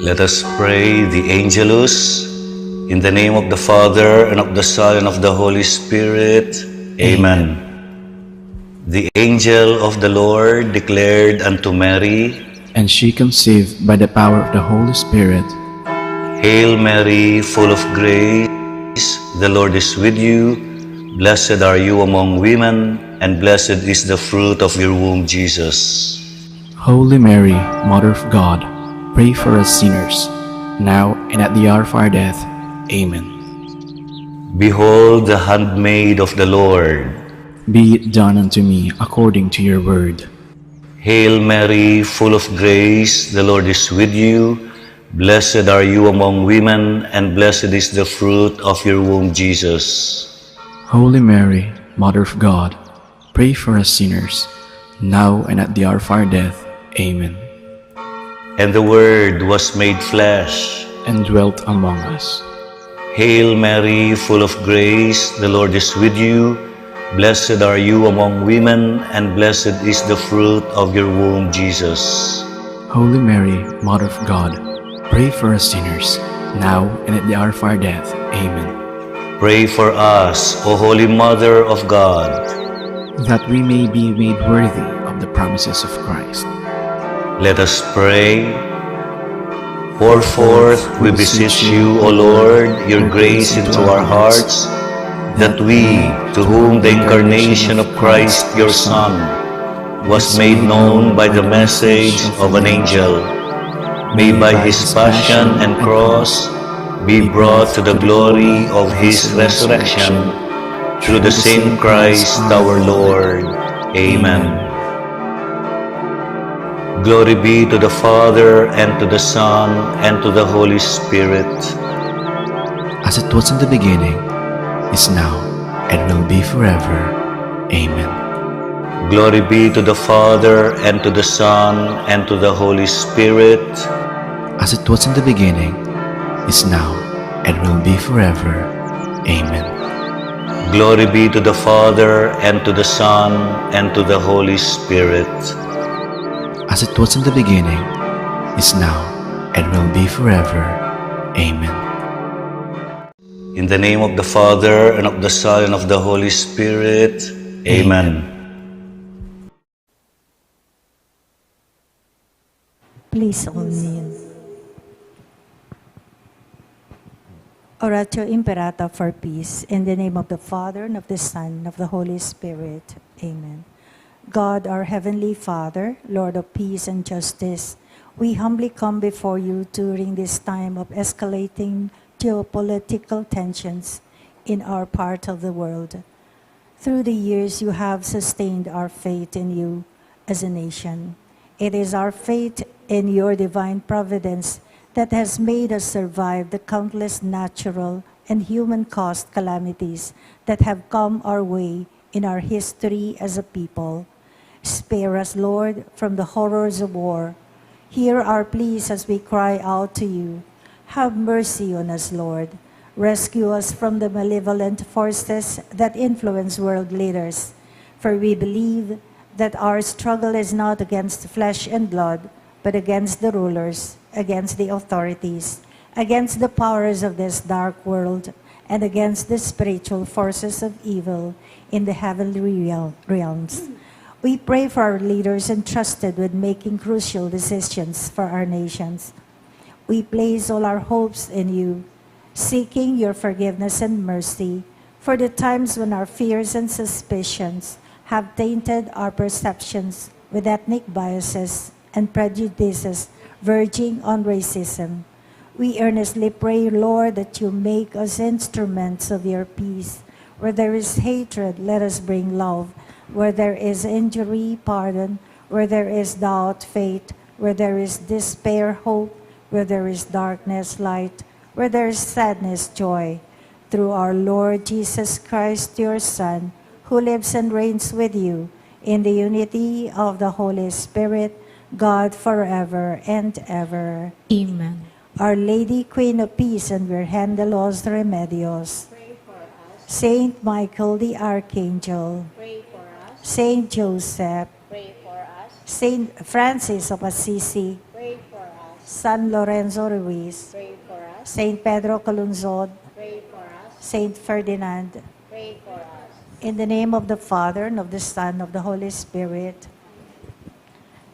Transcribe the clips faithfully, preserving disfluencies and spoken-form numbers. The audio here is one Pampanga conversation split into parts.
Let us pray the Angelus. In the name of the Father, and of the Son, and of the Holy Spirit. Amen. The angel of the Lord declared unto Mary, and she conceived by the power of the Holy Spirit. Hail Mary, full of grace, the Lord is with you. Blessed are you among women, and blessed is the fruit of your womb, Jesus. Holy Mary, Mother of God, pray for us sinners, now and at the hour of our death. Amen. Behold the handmaid of the Lord. Be it done unto me according to your word. Hail Mary, full of grace, the Lord is with you. Blessed are you among women, and blessed is the fruit of your womb, Jesus. Holy Mary, Mother of God, pray for us sinners, now and at the hour of our death. Amen. And the Word was made flesh and dwelt among us. Hail Mary, full of grace, the Lord is with you. Blessed are you among women, and blessed is the fruit of your womb, Jesus. Holy Mary, Mother of God, pray for us sinners, now and at the hour of our death. Amen. Pray for us, O Holy Mother of God, that we may be made worthy of the promises of Christ. Let us pray. Pour forth, we beseech you, O Lord, your grace into our hearts, that we, to whom the incarnation of Christ, your Son, was made known by the message of an angel, may by his passion and cross be brought to the glory of his resurrection, through the same Christ our Lord. Amen. Glory be to the Father, and to the Son, and to the Holy Spirit. As it was in the beginning, is now, and will be forever. Amen. Glory be to the Father, and to the Son, and to the Holy Spirit. As it was in the beginning, is now, and will be forever. Amen. Glory be to the Father, and to the Son, and to the Holy Spirit. As it was in the beginning, is now, and will be forever. Amen. In the name of the Father, and of the Son, and of the Holy Spirit. Amen. Please all kneel. Oratio Imperata for peace, in the name of the Father, and of the Son, and of the Holy Spirit. Amen. God, our Heavenly Father, Lord of peace and justice, we humbly come before you during this time of escalating geopolitical tensions in our part of the world. Through the years, you have sustained our faith in you as a nation. It is our faith in your divine providence that has made us survive the countless natural and human caused calamities that have come our way in our history as a people. Spare us, Lord, from the horrors of war. Hear our pleas as we cry out to you. Have mercy on us, Lord. Rescue us from the malevolent forces that influence world leaders, for we believe that our struggle is not against flesh and blood, but against the rulers, against the authorities, against the powers of this dark world, and against the spiritual forces of evil in the heavenly real-, realms. We pray for our leaders entrusted with making crucial decisions for our nations. We place all our hopes in you, seeking your forgiveness and mercy for the times when our fears and suspicions have tainted our perceptions with ethnic biases and prejudices verging on racism. We earnestly pray, Lord, that you make us instruments of your peace. Where there is hatred, let us bring love. Where there is injury, pardon. Where there is doubt, faith. Where there is despair, hope. Where there is darkness, light. Where there is sadness, joy. Through our Lord Jesus Christ, your Son, who lives and reigns with you in the unity of the Holy Spirit, God, forever and ever. Amen. Our Lady, Queen of Peace and Virgen de los Remedios. Pray for us. Saint Michael the Archangel. Pray for us. Saint Joseph. Pray for us. Saint Francis of Assisi. Pray for us. San Lorenzo Ruiz, pray for us. Saint Pedro Calungsod, pray for us. Saint Ferdinand, pray for us. In the name of the Father, and of the Son, of the Holy Spirit.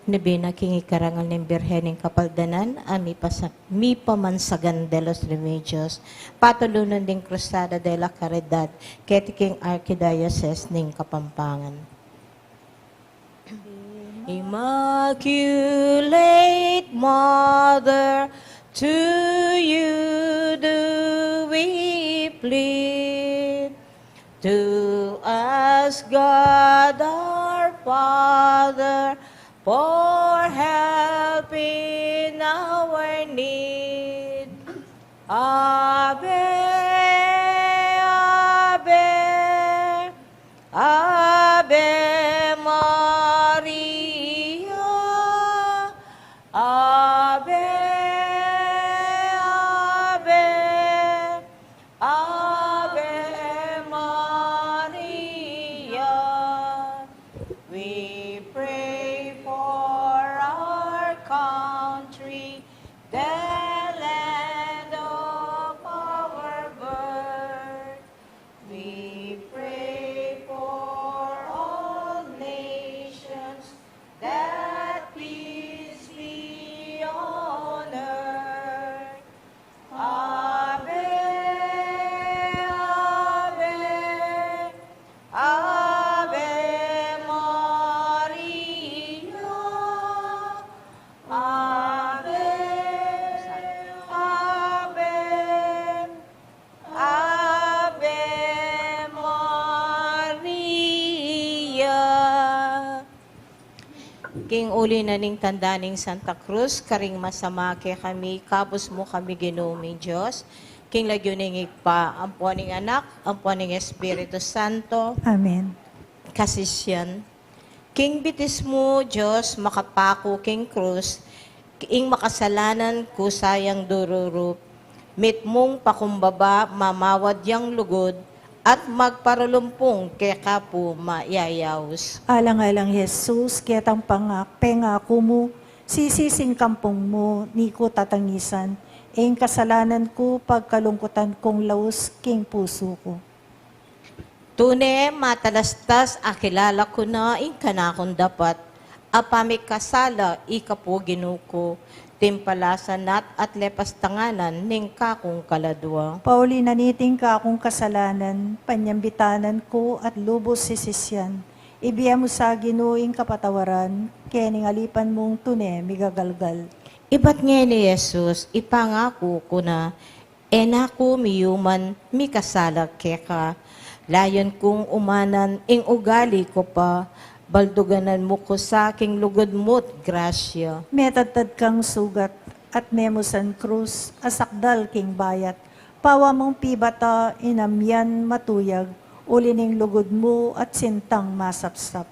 Nubina king ikarangal ning Birhen ing kapaldanan, a mipasa-, mipamansagan de los Remedios, patulunan ding Cruzada de la Caridad, keti king Archdiocese ning Kapampangan. Immaculate Mother, to you do we plead. To us, God our Father, for help in our need. Ave, Ave, Ave Maria. Ave, Ave, Ave Maria. We pray for our country, the land of our birth. We pray for all nations, that peace be on earth. Ave, Ave, Ave Maria. Ave, Ave, Ave Maria. King uli na ning tanda ning Santa Cruz, karing masama kekami, ikabus mu kami, Ginu ming Dios, king lagyu ning Ibpa, ampo ning Anak, ampo ning Espiritu Santo. Amen. Kasisian. King bitis mu, Dios, makapaku king krus, ing makasalanan ku sayang dururup, mitmung pakumbaba, mamawad yang lugud, at magparulumpung keka pu mayayaus. Alang-alang Jesus, ketang panga-, pengaku mu, sisising kampung mu, ni ku tatangisan, ing kasalanan ku, pagkalungkutan kung laus king pusu ku. Tune matalastas a kilala ku na ing kanakung dapat a pamikasala, ika pu Ginu ku, timpalasan na at lepastanganan ning kakung kaladua. Pauli na niting kakung kasalanan, panyambitanan ku at lubus sisisian, ibie mu sa Ginu ing kapatawaran, kening alipan mung tune migagalgal. Ibat ngeni Jesus, ipangaku ku na, e na ku miyuman mikasala keka. Layun kung umanan ing ugali ku pa, balduganan mu ku sa king lugud mu't grasya. Metadtad kang sugat at memusan krus a sakdal king bayat, pawa mung pibata ing amyan matuyag, uli ning lugud mu at sintang masapsap.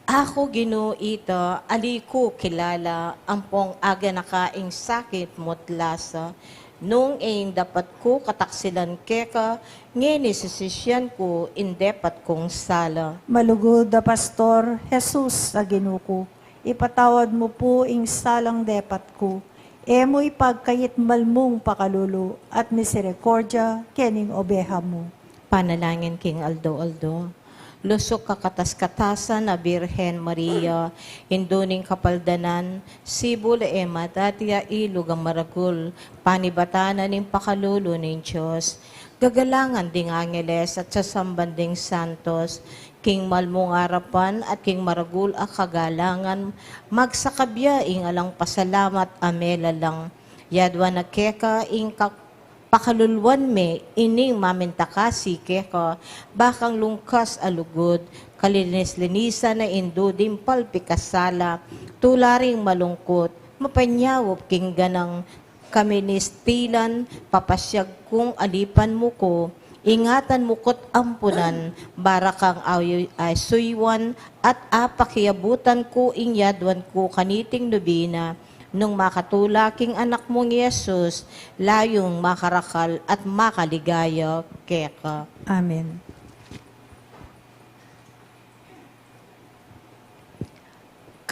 Aku Ginu ita, ali ku kilala, ampong aganaka ing sakit mu't lasa, nung e ing dapat ku kataksilan keka, ngeni sisisian ku ing depat kung sala. Malugud a Pastor, Jesus a Ginu ku, ipatawad mu pu ing salang depat ku, e mu ipagkait malmung pakalulu at miserikordia kening obeha mu. Panalangin king aldo-aldo. Lusuk kakatas-katasan a Birhen Maria, Indu ning kapaldanan, sibul e matatiya ilug a maragul, panibatan na ning pakalulu ning Dios. Gagalangan ding angeles at sasamban ding santos, king malmung arapan at king maragul a kagalangan, magsakabya ing alang pasalamat a melalang. Yaduan na keka ing kak- pakaluluan me ining mamintakasi keka, bakang lungkas a lugud, kalinis-linisan a Indu ding palpikasala, tula ring malungkut, mapanyawup king ganang kaministilan, papasyag kung alipan mu ku, ingatan mu ku't ampunan, barakang ayu-, asuyuan, at apakiabutan ku ing yaduan ku kaniting nubina, nung makatula king Anak mung i Jesus, layung makarakal at makaligaya keka. Amen.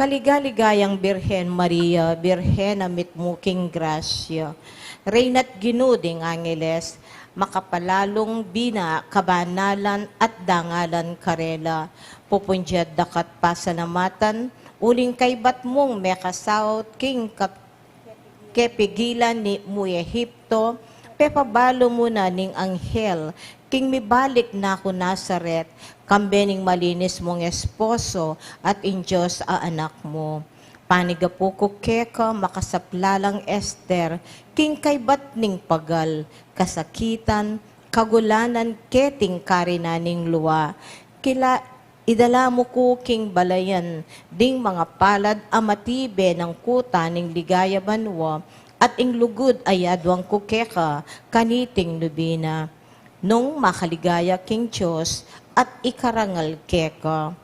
Kaligaligayang Birhen Maria, Birhen a mitmu king grasya, Reyna't Ginu ding angeles, makapalalung bina kabanalan at dangalan karela. Pupun diat daka't pasalamatan, uling kaybat mung mekasaut king kap-, kepigilan mu Egipto, pepabalu mu na ning anghel, king mibalik na ku Nazaret, kambe ning malinis mung esposo at ing Dios a anak mu. Panigapu ku keka makasaplalang Ester, king kaybat ning pagal, kasakitan, kagulanan keting karinan ning lua. Kila-, idala mu ku king balayan ding mangapalad a matibe nang kuta ning ligaya banua, at ing lugud a yaduan ku keka kaniting nubina. Nung makaligaya king Dios at ikarangal keka.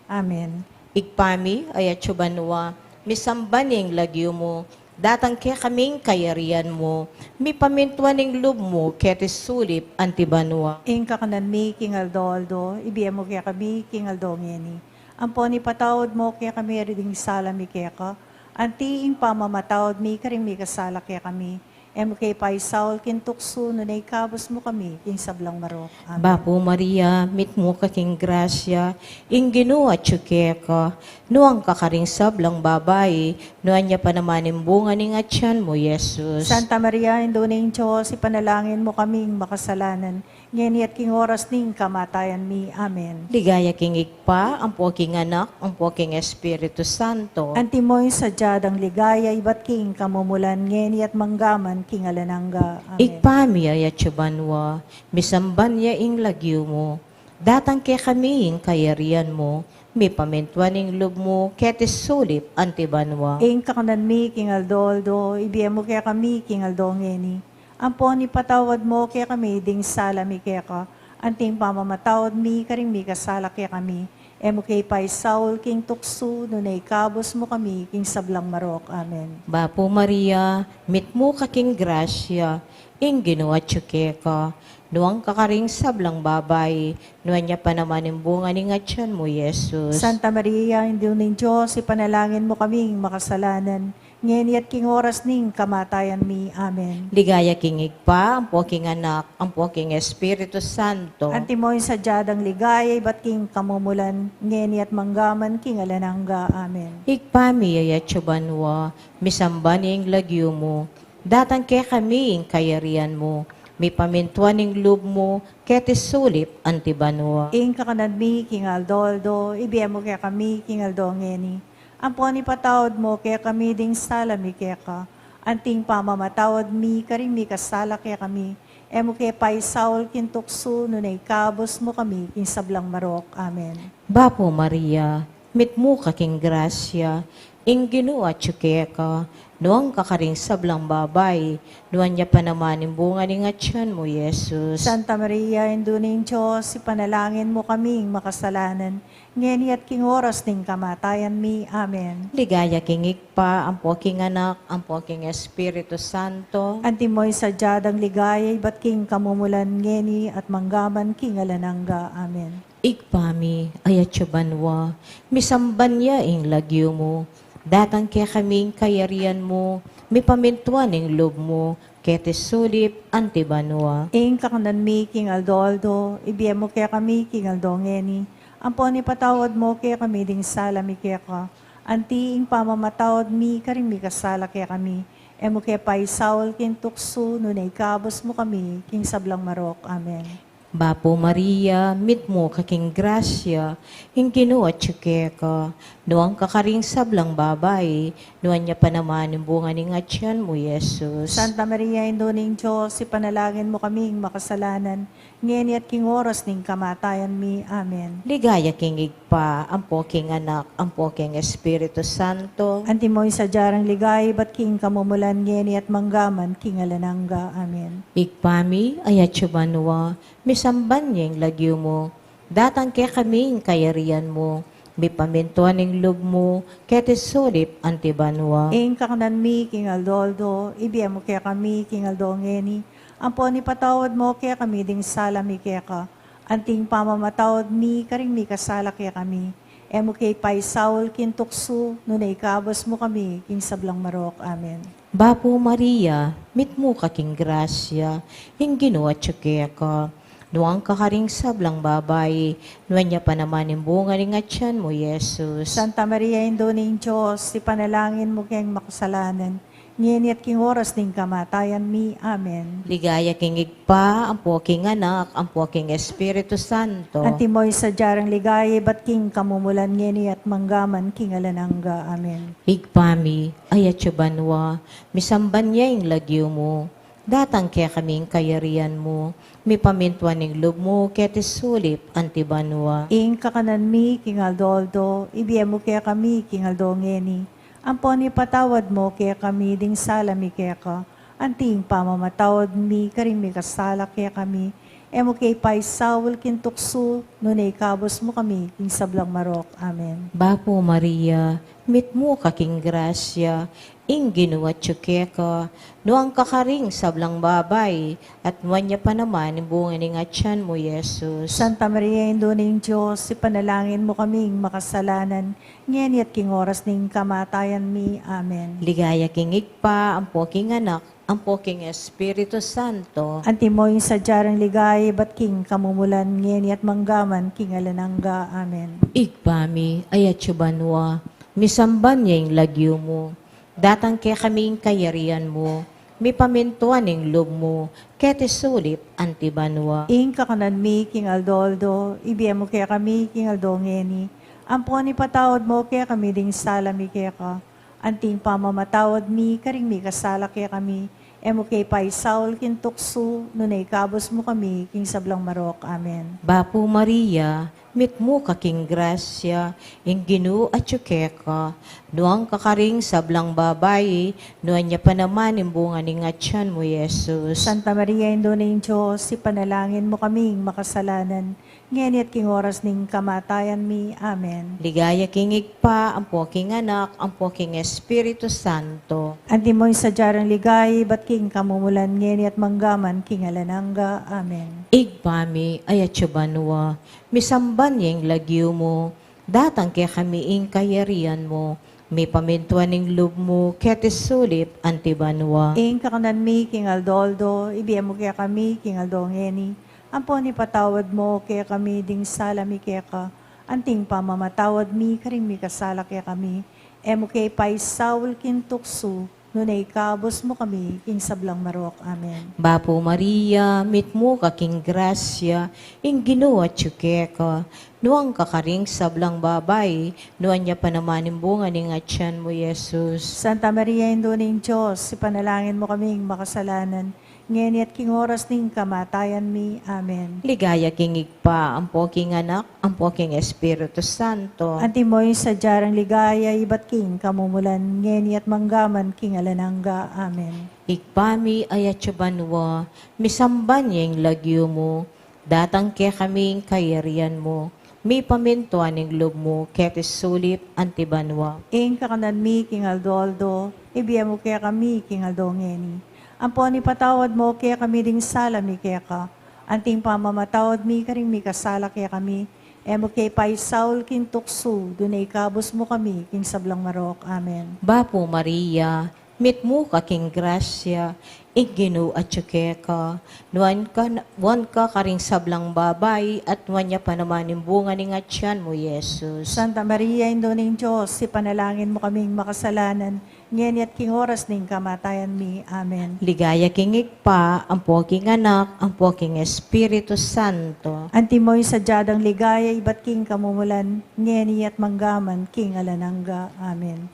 Amen. Ibpa mi, a atsu banua, misamban ya ing lagyu mu, datang kekami ing kayarian mu, mipamintuan ing lub mu keti sulip anti banua. Ing kakanan mi king aldo-aldo, ibie mu kekami king aldo ngeni. Ampon ipatawad mu kekami ding sala mi keka, anti ing pamamatawad mi karing mikasala kekami. E mu ke paisaul king tuksu, nune ikabus mu kami king sablang marok. Amen. Bapu Maria, mitmu ka king grasya, ing Ginu atsu keka, nuan ka karing sablang babai, nuan ya pa naman ing bunga ning atyan mu, Jesus. Santa Maria, Indu ning Dios, ipanalangin mu kaming makasalanan, ngeni at king oras ning kamatayan mi. Amen. Ligaya king Ibpa, ampo king Anak, ampo king Espiritu Santo. Antimo ing sadya dang ligaya, ibat king kamumulan, ngeni at manggaman king alang angga. Amen. Ibpa mi, a atsu banua, misamban ya ing lagyu mu. Datang kekami ing kayarian mu, mipamintuan ing lub mu, keti sulip anti banua. Ing kakanan mi king aldo-aldo, ibie mu kekami king aldo ngeni. Ampon ipatawad mu kekami ding sala mi keka, anting pamamatawad mi karing mikasala kekami. E mu ke paisaul king tuksu, nune ikabus mu kami king sablang marok. Amen. Bapu Maria, mitmu ka king grasya, ing Ginu atsu keka, nuan ka karing sablang babai, nuan ya pa naman ing bunga ning atyan mu, Jesus. Santa Maria, Indu ning Dios, ipanalangin mu kaming makasalanan, ngeni at king oras ning kamatayan mi. Amen. Ligaya king Ibpa, ampo king Anak, ampo king Espiritu Santo. Antimo ing sadya dang ligaya, ibat king kamumulan, ngeni at manggaman king alang angga. Amen. Ibpa mi, a atsu banua, misamban ya ing lagyu mu, datang kekami ing kayarian mu, mipamintuan ing lub mu, keti sulip anti banua. Ing kakanan mi king aldo-aldo, ibie mu kekami king aldo ngeni. Ampon ipatawad mu kekami ding sala mi keka, anting pamamatawad mi karing mikasala kekami. E mu ke paisaul king tuksu, nune ikabus mu kami king sablang marok. Amen. Bapu Maria, mitmu ka king grasya, ing Ginu atsu keka, nuan ka karing sablang babai, nuan ya pa naman ing bunga ning atyan mu, Jesus. Santa Maria, Indu ning Dios, ipanalangin mu kaming makasalanan, ngeni at king oras ning kamatayan mi. Amen. Ligaya king Ibpa, ampo king Anak, ampo king Espiritu Santo. Antimo ing sadya dang ligaya, ibat king kamumulan, ngeni at manggaman king alang angga. Amen. Ibpa mi, a atsu banua, misamban ya ing lagyu mu, datang kekami ing kayarian mu, mipamintuan ing lub mu, keti sulip anti banua. Ing kakanan mi king aldo-aldo, ibie mu kekami king aldo ngeni. Ampon ipatawad mu kekami ding sala mi keka, anti ing pamamatawad mi karing mikasala kekami. E mu ke paisaul king tuksu, nune ikabus mu kami king sablang marok. Amen. Bapu Maria, mitmu ka king grasya, ing Ginu atsu keka, nuan ka karing sablang babai, nuan ya pa naman ing bunga ning atyan mu, Jesus. Santa Maria, Indu ning Dios, ipanalangin mu kaming makasalanan, ngeni at king oras ning kamatayan mi. Amen. Ligaya king Ibpa, ampo king Anak, ampo king Espiritu Santo. Antimo ing sadya dang ligaya, ibat king kamumulan, ngeni at manggaman king alang angga. Amen. Ibpa mi, a atsu banua, misamban ya ing lagyu mu, datang kekami ing kayarian mu, mipamintuan ing lub mu, keti sulip anti banua. Ing kakanan mi king aldo-aldo, ibie mu kekami king aldo ngeni. Ampon ipatawad mu kekami ding sala mi keka, anting pamamatawad mi karing mikasala kekami. E mu ke paisaul king tuksu, nune ikabus mu kami king sablang marok. Amen. Bapu Maria, mitmu ka king grasya, ing Ginu atyu keka. Nuan ka karing sablang babai, nuan ya pa naman ing bunga ning atyan mu, Jesus. Santa Maria, Indu ning Dios, ipanalangin mu keng makasalanan, ngeni at king oras ning kamatayan mi. Amen. Ligaya king Ibpa, ampo king Anak, ampo king Espiritu Santo. Antimo ing sadya rang ligaya ibat king kamumulan, ngeni at manggaman king alang angga. Amen. Ibpa mi, atyu ka banua, misamban ya ing lagyu mu, datang kekami ing kayarian mu, mipamintuan ing lub mu keti sulip anti banua. Ing kakanan mi king aldo-aldo, ibie mu kekami king aldo ngeni, ampon ipatawad mu kekami ding sala mi keka, anti ing pamamatawad mi karing mikasala kekami, e mu ke paisaul king tuksu, nune ikabus mu kami king sablang marok. Amen. Bapu Maria, mitmu ka king grasya, ing Ginu atyu keka, nuan ka karing sablang babai, at nuan ya pa naman ing bunga ning atyan mu, Jesus. Santa Maria, Indu ning Dios, ipanalangin mu kaming makasalanan, ngeni at king oras ning kamatayan mi. Amen. Ligaya king Ibpa, ampo king Anak, ampo king Espiritu Santo. Antimo ing sadya rang ligaya ibat king kamumulan, ngeni at manggaman king alang angga. Amen. Ibpa mi, atyu ka banua, misamban ya ing lagyu mu, datang kekami ing kayarian mu, mipamintuan ing lub mu keti sulip anti banua. Ing kakanan mi king aldo-aldo, ibie mu kekami king aldo ngeni, ampon ipatawad mu kekami ding sala mi keka, anti ing pamamatawad mi karing mikasala kekami, e mu ke paisaul king tuksu, nune ikabus mu kami king sablang marok. Amen. Bapu Maria, mitmu ka king grasya, ing Ginu atyu keka, nuan ka karing sablang babai, nuan ya pa naman ing bunga ning atyan mu, Jesus. Santa Maria, Indu ning Dios, ipanalangin mu kaming makasalanan, ngeni at king oras ning kamatayan mi. Amen. Ligaya king Ibpa, ampo king Anak, ampo king Espiritu Santo. Antimo ing sadya rang ligaya ibat king kamumulan, ngeni at manggaman king alang angga. Amen. Ibpa mi, atyu ka banua, misamban ya ing lagyu mu, datang kekami ing kayarian mu, mipamintuan ing lub mu keti sulip anti banua. Ing kakanan mi king aldo-aldo, ibie mu kekami king aldo ngeni, ampon ipatawad mu kekami ding sala mi keka, anti ing pamamatawad mi karing mikasala kekami, e mu ke paisaul king tuksu, nune ikabus mu kami king sablang marok. Amen. Bapu Maria, mitmu ka king grasya, ing Ginu atyu keka, nuan ka karing sablang babai, nuan ya pa naman ing bunga ning atyan mu, Jesus. Santa Maria, Indu ning Dios, ipanalangin mu kaming makasalanan, ngeni at king oras ning kamatayan mi. Amen. Ligaya king Ibpa, ampo king Anak, ampo king Espiritu Santo. Antimo ing sadya rang ligaya ibat king kamumulan, ngeni at manggaman king alang angga. Amen. Ibpa mi, atyu ka banua, misamban ya ing lagyu mu, datang kekami ing kayarian mu, mipamintuan ing lub mu keti sulip anti banua. Ing kakanan mi king aldo-aldo, ibie mu kekami king aldo ngeni, ampon ipatawad mu kekami ding sala mi keka, anti ing pamamatawad mi karing mikasala kekami, e mu ke paisaul king tuksu, nune ikabus mu kami king sablang marok. Amen. Bapu Maria, mitmu ka king grasya, ing Ginu atyu keka, nuan ka, nuan ka karing sablang babai, at nuan ya pa naman ing bunga ning atyan mu, Jesus. Santa Maria, Indu ning Dios, ipanalangin mu kaming makasalanan, ngeni at king oras ning kamatayan mi. Amen. Ligaya king Ibpa, ampo king Anak, ampo king Espiritu Santo. Antimo ing sadya dang ligaya ibat king kamumulan, ngeni at manggaman king alang angga. Amen.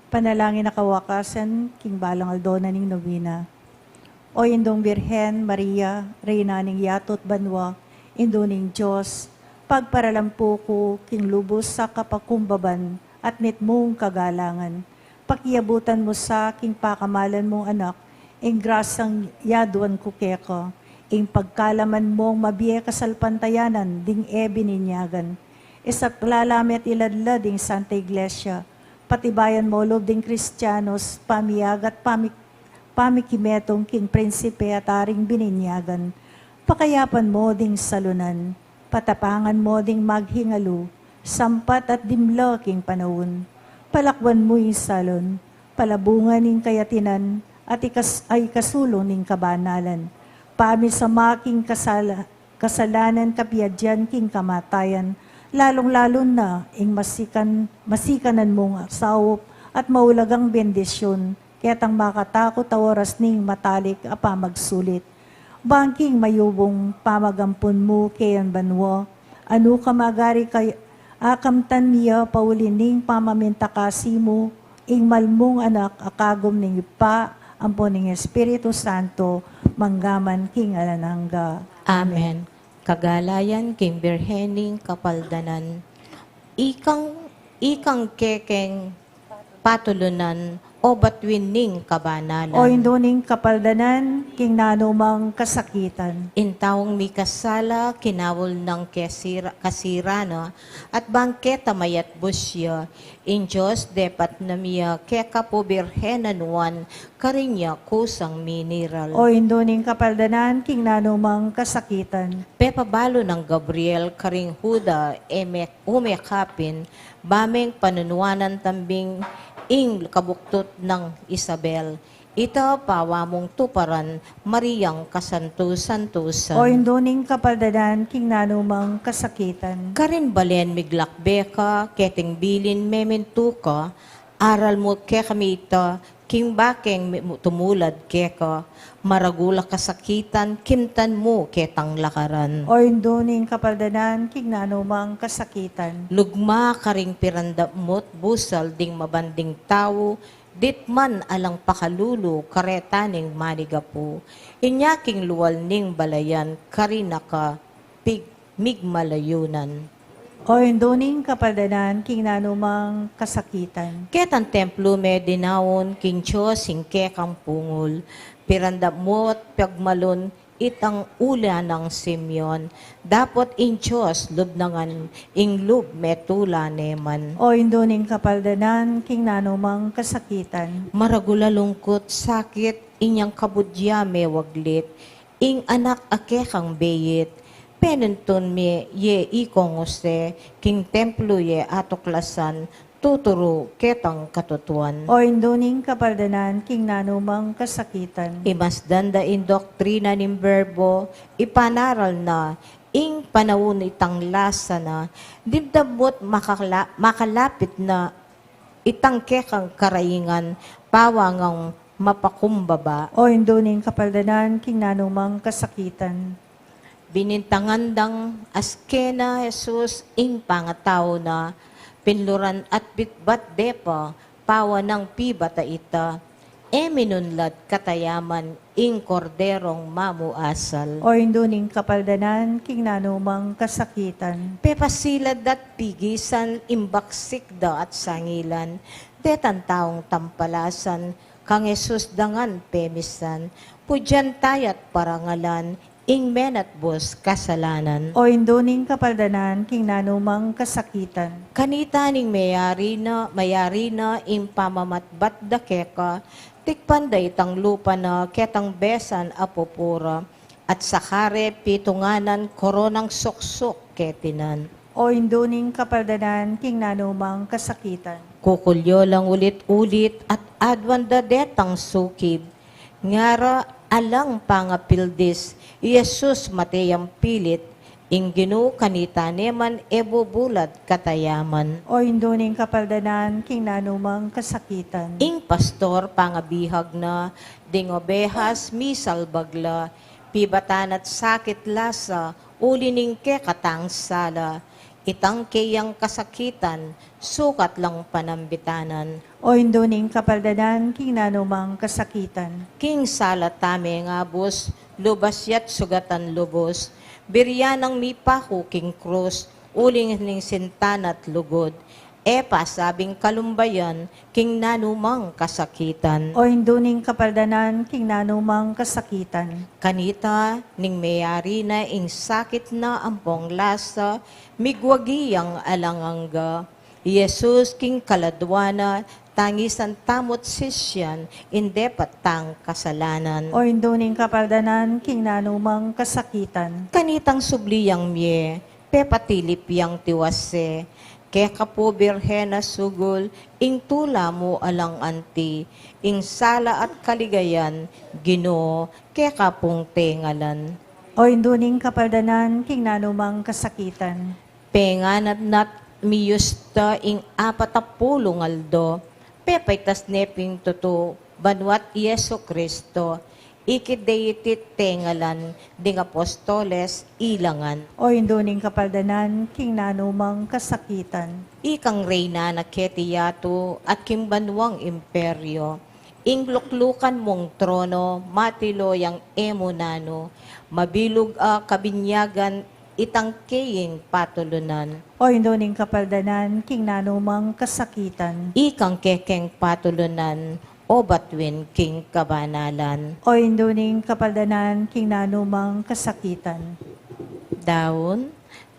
Panalangin a kawakasan king balang aldo na ning nobena. O Indung Birhen Maria, Reyna ning yatu at banua, Indu ning Dios, pagparalampu ku king lubus a kapakumbaban at mitmung kagalangan. Pakiabutan mu sa king pakamalan mung Anak ing grasyang yaduan ku keka, ing pagkalaman mung mabie kasalpantayanan ding e bininyagan. Isaklala me at iladla ding Santa Iglesia, patibayan mo lub ding Kristianos, pamiyagat pami-, pamikimetung king prinsipe at aring bininyagan. Pakayapan mo ding salunan, patapangan mo ding maghingalu, sampat at dimla king panaun. Palakwan mu ing salun, palabungan ing kayatinan, at ikas-, ay ikasulung ning kabanalan. Pamisama king kasala-, kasalanan kapiadian king kamatayan, lalung-lalu na ing masikan-, masikanan mung saup at maulagang bendisyun, ketang makatakut a oras ning matalik a pamagsulit. Bang king mayubung pamagampun mu keng banua, anu ka magari kay akamtan mi ya pauli ning pamamintakasi mu, ing malmung anak a kagum ning Ibpa, ampo ning Espiritu Santo, manggaman king alang angga. Amen. Kagalayan king Birhen ning Kapaldanan. Ikang, ikang kekeng patulunan, o batuin ning kabanalan. O indu ning kapaldanan, king nanumang kasakitan. Ing taung mikasala, kinaul nang kesira-, kasira na, at bang keta mayatbus ya, ing Dios depat na mie keka pu Birhen a nuan, karin ya kusang miniral. O indu ning kapaldanan, king nanumang kasakitan. Pepabalu nang Gabriel, karing Juda, e me-, ume kapin, ba meng panunuanan tambing ing kabuktut nang Isabel. Ita pawa mung tuparan, Mariang kasantu-santusan. O indu ning kapaldanan, king nanumang kasakitan. Karin balen miglakbe ka, keting bilin memintu ka, aral mu kekami ita, king bakeng mi-, tumulad keka, maragul a kasakitan, kimtan mu ketang lakaran. O indu ning kapaldanan, king nanumang kasakitan. Lugma karing pirandap mu't busal ding mabanding tau, ditman alang pakalulu kareta ning manigapu. Inya king lual ning balayan, karin na ka pig-, migmalayunan. O indu ning kapaldanan, king nanumang kasakitan. Ketang templu me dinaun, king Dios ing kekang pungul. Pirandap mu't pagmalun, itang ula nang Simeon. Dapot ing Dios lub na ngan, ing lub metula ne man. O indu ning kapaldanan, king nanumang kasakitan. Maragul a lungkut, sakit, inyang kabudya mewaglit, ing anak a kekang beit, penuntun me ye ikong Jose, king templu ye atuklasan, tuturu ketang katutuan. O indu ning kapaldanan, king nanumang kasakitan. Imasdan da ing doktrina ning Berbo, ipanaral na, ing panaun itang lasa na, dimdam mu't makala-, makalapit na, itang kekang karaingan, pawa ngang mapakumbaba. O indu ning kapaldanan, king nanumang kasakitan. Binintangan dang askena Jesus ing pangatau na, pinluran at bitbat de pa, pawa nang pibata ita. E minunlad katayaman ing korderong mamuasal. O indu ning kapaldanan, king nanumang kasakitan. Pepasilad da't pigisan ing baksik da at sangilan, detang taung tampalasan, kang Jesus dangan pemisan, pudyan taya't parangalan, ing menatbus kasalanan. O indu ning kapaldanan, king nanumang kasakitan. Kanita ning mayari na, mayari na ing pamamatbat da keka, tikpan da itang lupa na ketang besan a pupura, at sakare pitunganan koronang suksuk ketinan. O indu ning kapaldanan, king nanumang kasakitan. Kukulyo lang ulit-ulit at aduan da detang sukib. Ngara alang pangapildis, i Jesus mate yang pilit, ing Ginu kanita ne man e bubulad katayaman. O indu ning kapaldanan, king nanumang kasakitan. Ing pastor pangabihag na, ding obehas misalbag la, pibatan at sakit lasa, uli ning kekatang sala, itang keyang kasakitan, sukat lang panambitanan. O indu ning kapaldanan, king nanumang kasakitan. King sala tame ngabus, lubas ya't sugatan lubus, birya nang mipaku king krus, uling ning sinta na't lugud, e pasabing kalumbayan, king nanumang kasakitan. O indu ning kapaldanan, king nanumang kasakitan. Kanita, ning mayari na ing sakit na ampong lasa, migwagi yang alang angga. I Jesus king kaladua na, tangisan tamu't sisian, ing depat tang kasalanan. O indu ning kapaldanan, king nanumang kasakitan. Kanitang subli yang mie, pepatilip yang tiwase, Keka pu Birhen a sugul, ing tula mu alang anti, ing sala at kaligayan, Ginu, keka pung tengalan. O Indu ning kapaldanan, king nanumang kasakitan. Penganat nat mi Yusta ing apat a pulung aldo, pepaitas ne pin tutu banua't Jesucristo, ikit de iti tengalan ding apostoles ilangan. O Indu ning kapaldanan, king nanumang kasakitan. Ikang reyna na keti yatu at king banuang imperio, ing luklukan mung trono, matilo yang e mu nanu, mabilug a kabinyagan itang keying patulunan. O Indu ning kapaldanan, king nanumang kasakitan. Ikang kekeng patulunan, o batuin king kabanalan. O Indu ning kapaldanan, king nanumang kasakitan. Daun,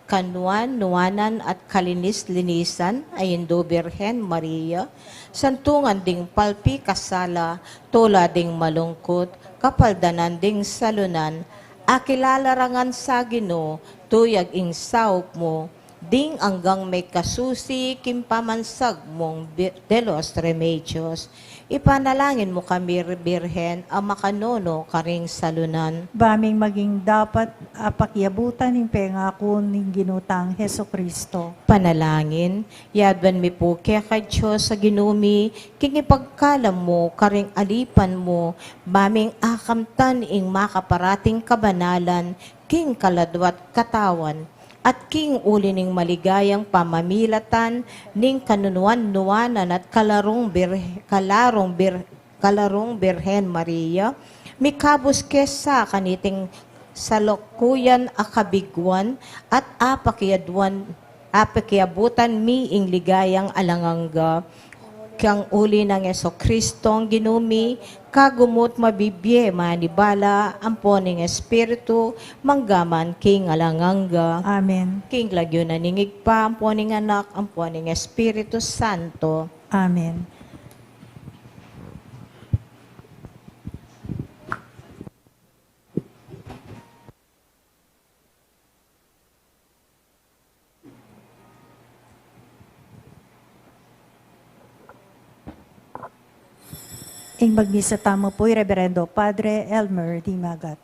kanuan-nuanan at kalinis-linisan a Indu Birhen Maria, santungan ding palpi kasala, tula ding malungkut, kapaldanan ding salunan, akilala ra ngan sa Ginu, tuyag ing saup mu, ding anggang mekasusi king pamansag mung bi-, de los Remedios. Ipanalangin mu kami, Birhen a makanono karing salunan. Ba ming maging dapat a pakiabutan ing pengaku ning Ginu tang Jesucristo. Panalangin, yaduan mi pu keka Dios a Ginu mi, king ipagkalam mu karing alipan mu, ba ming akamtan ing makaparating kabanalan, king kaladwa't katawan, at king uli ning maligayang pamamilatan ning kanunuan-nuanan at kalarung bir-, kalarung bir-, kalarung Birhen Maria, mikabus ke sa kaniting salukuyan a kabiguan at apakiaduan, apakiabutan mi ing ligayang alang angga. Kang uli nang Jesucristong Ginu mi, kagumu't mabibie manibala, ampo ning Espiritu, manggaman king alang angga. Amen. King lagyu na ning Ibpa, ampo ning Anak, ampo ning Espiritu Santo. Amen. Ing magmisa tamu pu i Reberendo Padre Elmer Dimagat.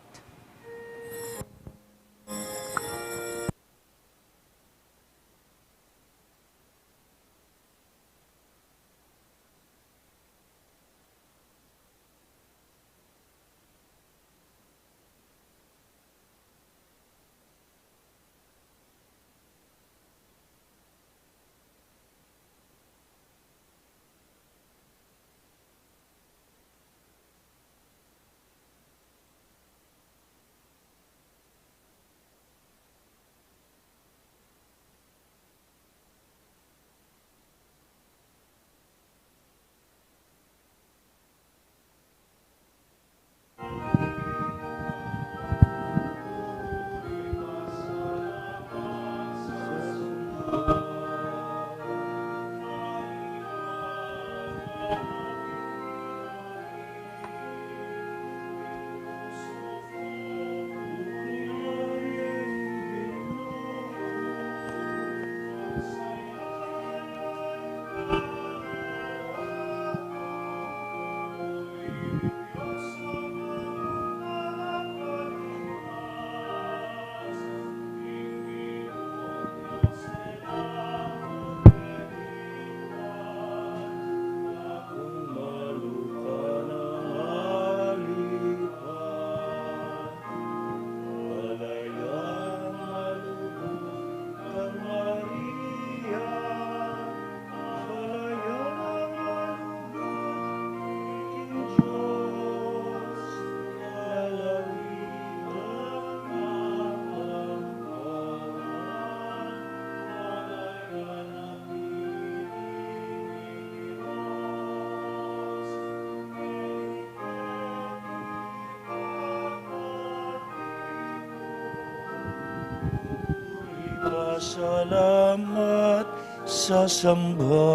Pasalamat, sasamba.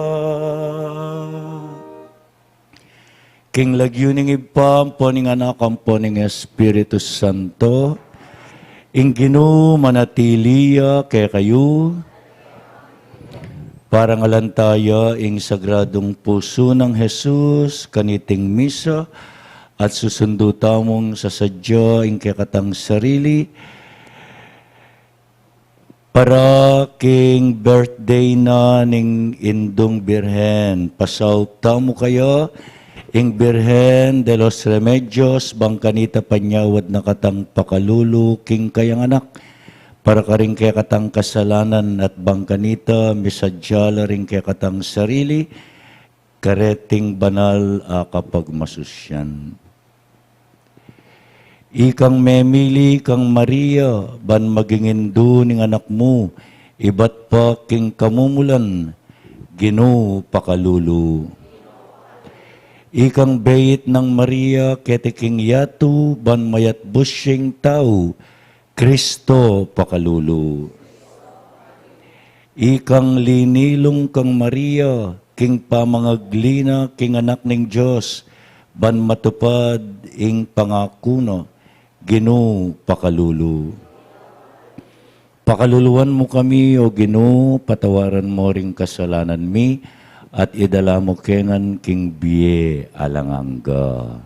King lagyu ning Ibpa, ampo ning Anak, ampo ning Espiritu Santo. Ing Ginu manatili ya kekayu. Parangalan taya ing sagradung pusu nang Jesus kaniting misa, at susundu tamung sasadya ing kekatang sarili para king birthday na ning Indung Birhen. Pasaup tamu kaya ing Birhen de los Remedios, bang kanita panyawad na katang pakalulu king kayang anak para karing kekatang kasalanan, at bang kanita misadya la ring kekatang sarili kareting banal a kapagmasusyan. Ikang memili kang Maria ban maging indu ning anak mu ibat pa king kamumulan, Ginu, pakalulu. Ikang beit nang Maria keti king yatu ban mayatbus yang tau, Kristo, pakalulu. Ikang linilung kang Maria king pamangagli na king anak ning Dios ban matupad ing pangaku na, Ginu, pakalulu. Pakaluluan mu kami, O Ginu, patawaran mu ring kasalanan mi, at idala mu kengan king bie alang angga.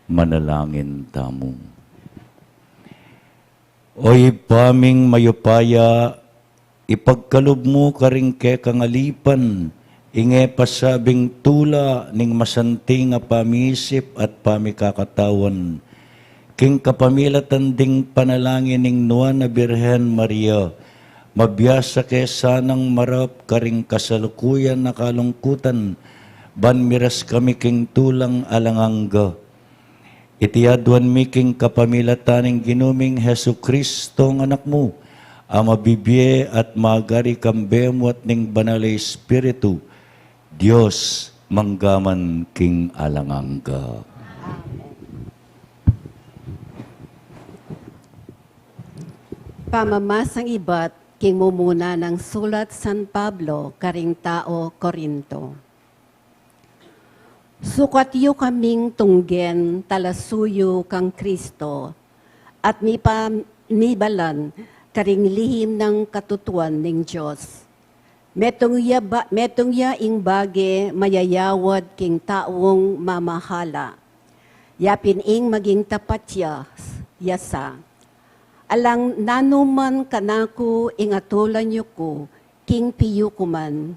Manalangin tamu. O Ibpa ming mayupaya, ipagkalub mu karing kekang alipan ing e pasabing tula ning masanting a pamiisip at pamikakatawan. King kapamilatan ding panalangin ning Nuan a Birhen Maria, mabiasa ke sanang marap karing kasalukuyan a kalungkutan, ban miras kami king tulang alang angga. Iti aduan mi king kapamilatan ning Ginu ming Jesucristo, Anak mu, a mabibie at magari kambe mu at ning Banal a Espiritu, Dios, mangga man king alang angga. Pamamasang ibat king mumuna nang sulat San Pablo karing tao Corinto. Sukat yu kaming tunggen talasuyu kang Kristo, at mipa-, mibalan karing lihim nang katutuan ning Dios. Metung ya ba-, metung ya ing bage mayayawad king taung mamahala. Ya pin ing maging tapat ya, ya sa. Alang nanuman kanaku ing atulan yu ku, king piyu ku man.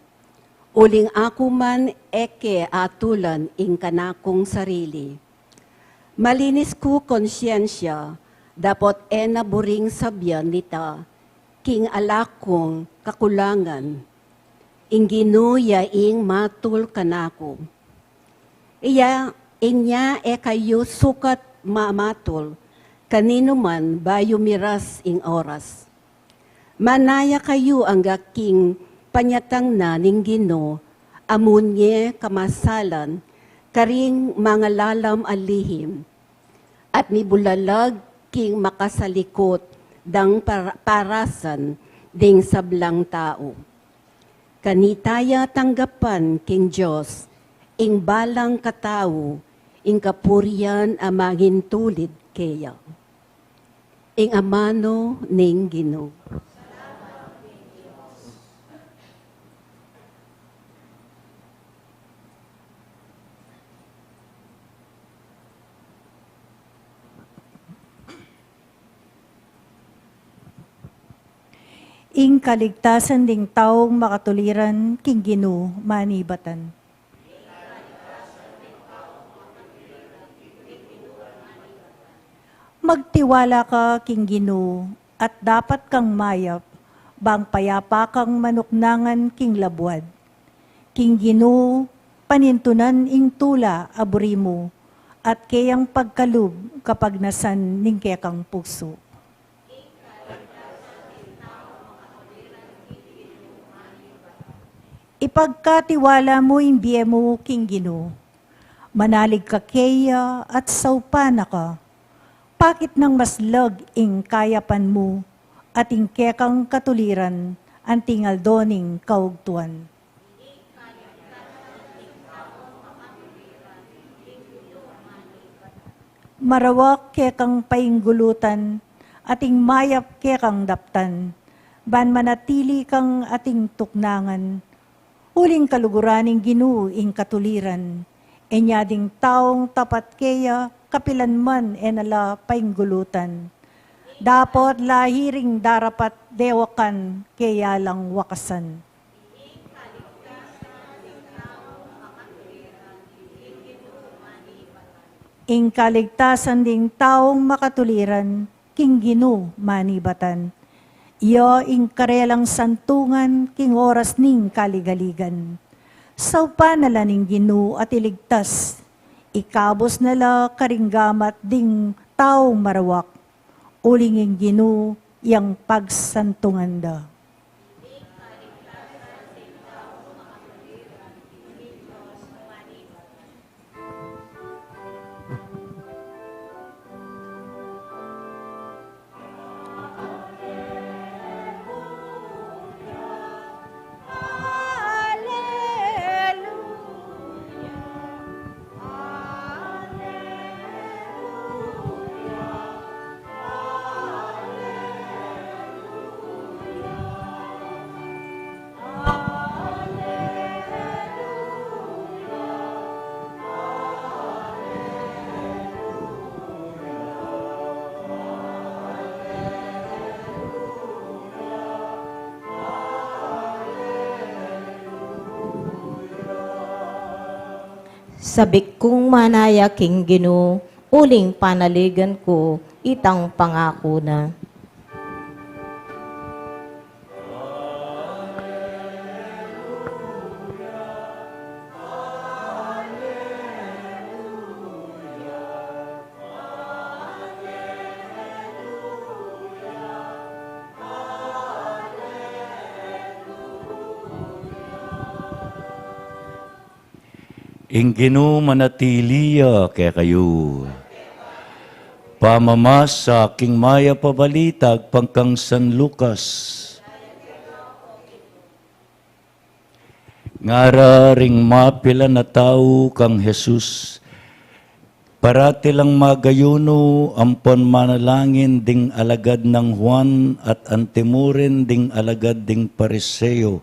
Uling aku man e ke atulan ing kanakung sarili. Malinis ku konsyensya, dapot e na buring sabian nita, king ala kung kakulangan. Ing Ginu ya ing matul kanaku. Iya, inya e kayu sukat mamatul, kaninu man bayu miras ing oras. Manaya kayu angga king panyatang na ning Ginu, amun nge kamasalan, karing mangalalam a lihim, at mibulalag king makasalikut dang para-, parasan ding sablang tau. Kanita ya tanggapan king Dios ing balang katau, ing kapurian a mangintulid keya. Ing amanu ning Ginu. Ing kaligtasan ding taung makatuliran king Ginu manibatan. Magtiwala ka king Ginu, at dapat kang mayap, bang payapa kang manuknangan king labuad. King Ginu panintunan ing tula a buri mu, at keyang pagkalub kapagnasan ning kekang pusu. Ipagkatiwala mu ing bie mu king Ginu. Manalig ka keya at saupan na ka. Pakit nang maslag ing kayapan mu, at ing kekang katuliran anting aldo ning kaugtuan. Marawak kekang painggulutan, at ing mayap kekang daptan. ban manatili kang ating tuknangan. Uling kaluguran ning Ginu ing katuliran, e nya ding taung tapat keya, kapilan man e na la painggulutan. Dapot lahi ring darapat dewakan, keya lang wakasan. Ing kaligtasan ding taung makatuliran, king Ginu manibatan. Iya ing karelang santungan, king oras ning kaligaligan. Saupan na la ning Ginu at iligtas, ikabus na la karing gamat ding taung marawak, uling ing Ginu yang pagsantungan da. Sabik kung manaya king Ginu, uling panaligan ku itang pangaku na. Ing Ginu manatili ya kekayu. Pamamasa king mayap a balita agpang kang San Lucas. Ngara ring mapilan a tau kang Jesus, parati lang magayunu ampon manalangin ding alagad nang Juan at antimurin ding alagad ding Pariseo.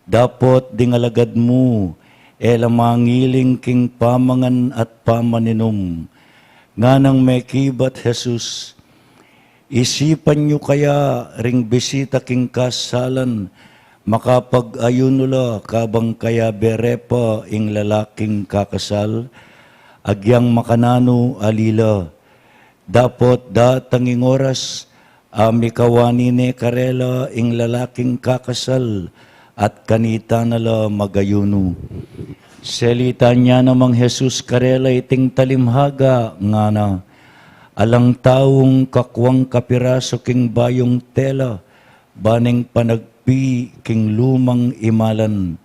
Dapot ding alagad mu, e la mangiling king pamangan at pamaninum. Nganang mekibat Jesus, isipan yu kaya ring bisita king kasalan, makapag-ayunu la kabang kayabere pa ing lalaking kakasal? Agyang makananu ali la. Dapot datang ing oras a mikawani ne karela ing lalaking kakasal, at kanita na la magayunu. Selitan ya namang Jesus karela iting talimhaga, ngana, alang taung kakuang kapirasu king bayung tela, ba neng panagpi king lumang imalan.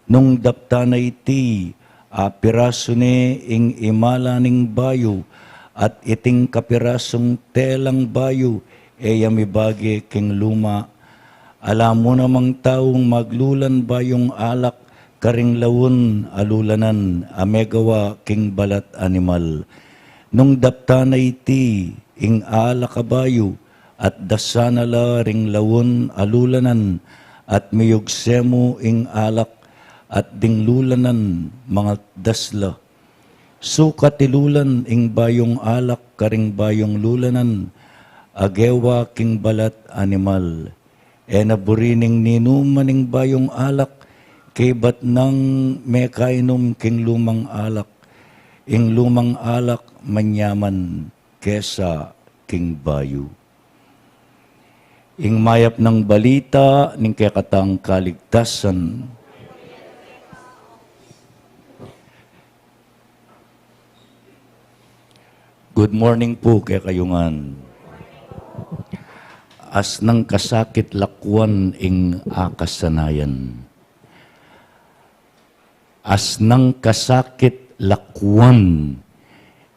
Nung daptan na iti, apirasu ne ing imalan ning bayu, at iting kapirasung telang bayu, e ya mibage king luma. Ala mu namang taung maglulan bayung alak karing laun a lulanan a megawa king balat animal. Nung daptan na iti, ing alak a bayu, at dasan na la ring laun a lulanan, at miyugse mu ing alak, at ding lulanan mangatdas la. Sukat ilulan ing bayung alak karing bayung lulanan a gewa king balat animal. E na buri ning ninuman ing bayung alak, kaybat nang mekainum king lumang alak. Ing lumang alak manyaman kesa king bayu. Ing mayap nang balita ning kekatang kaligtasan. Good morning pu kekayu ngan. Asnang kasakit lakuan ing akasanayan. Asnang kasakit lakuan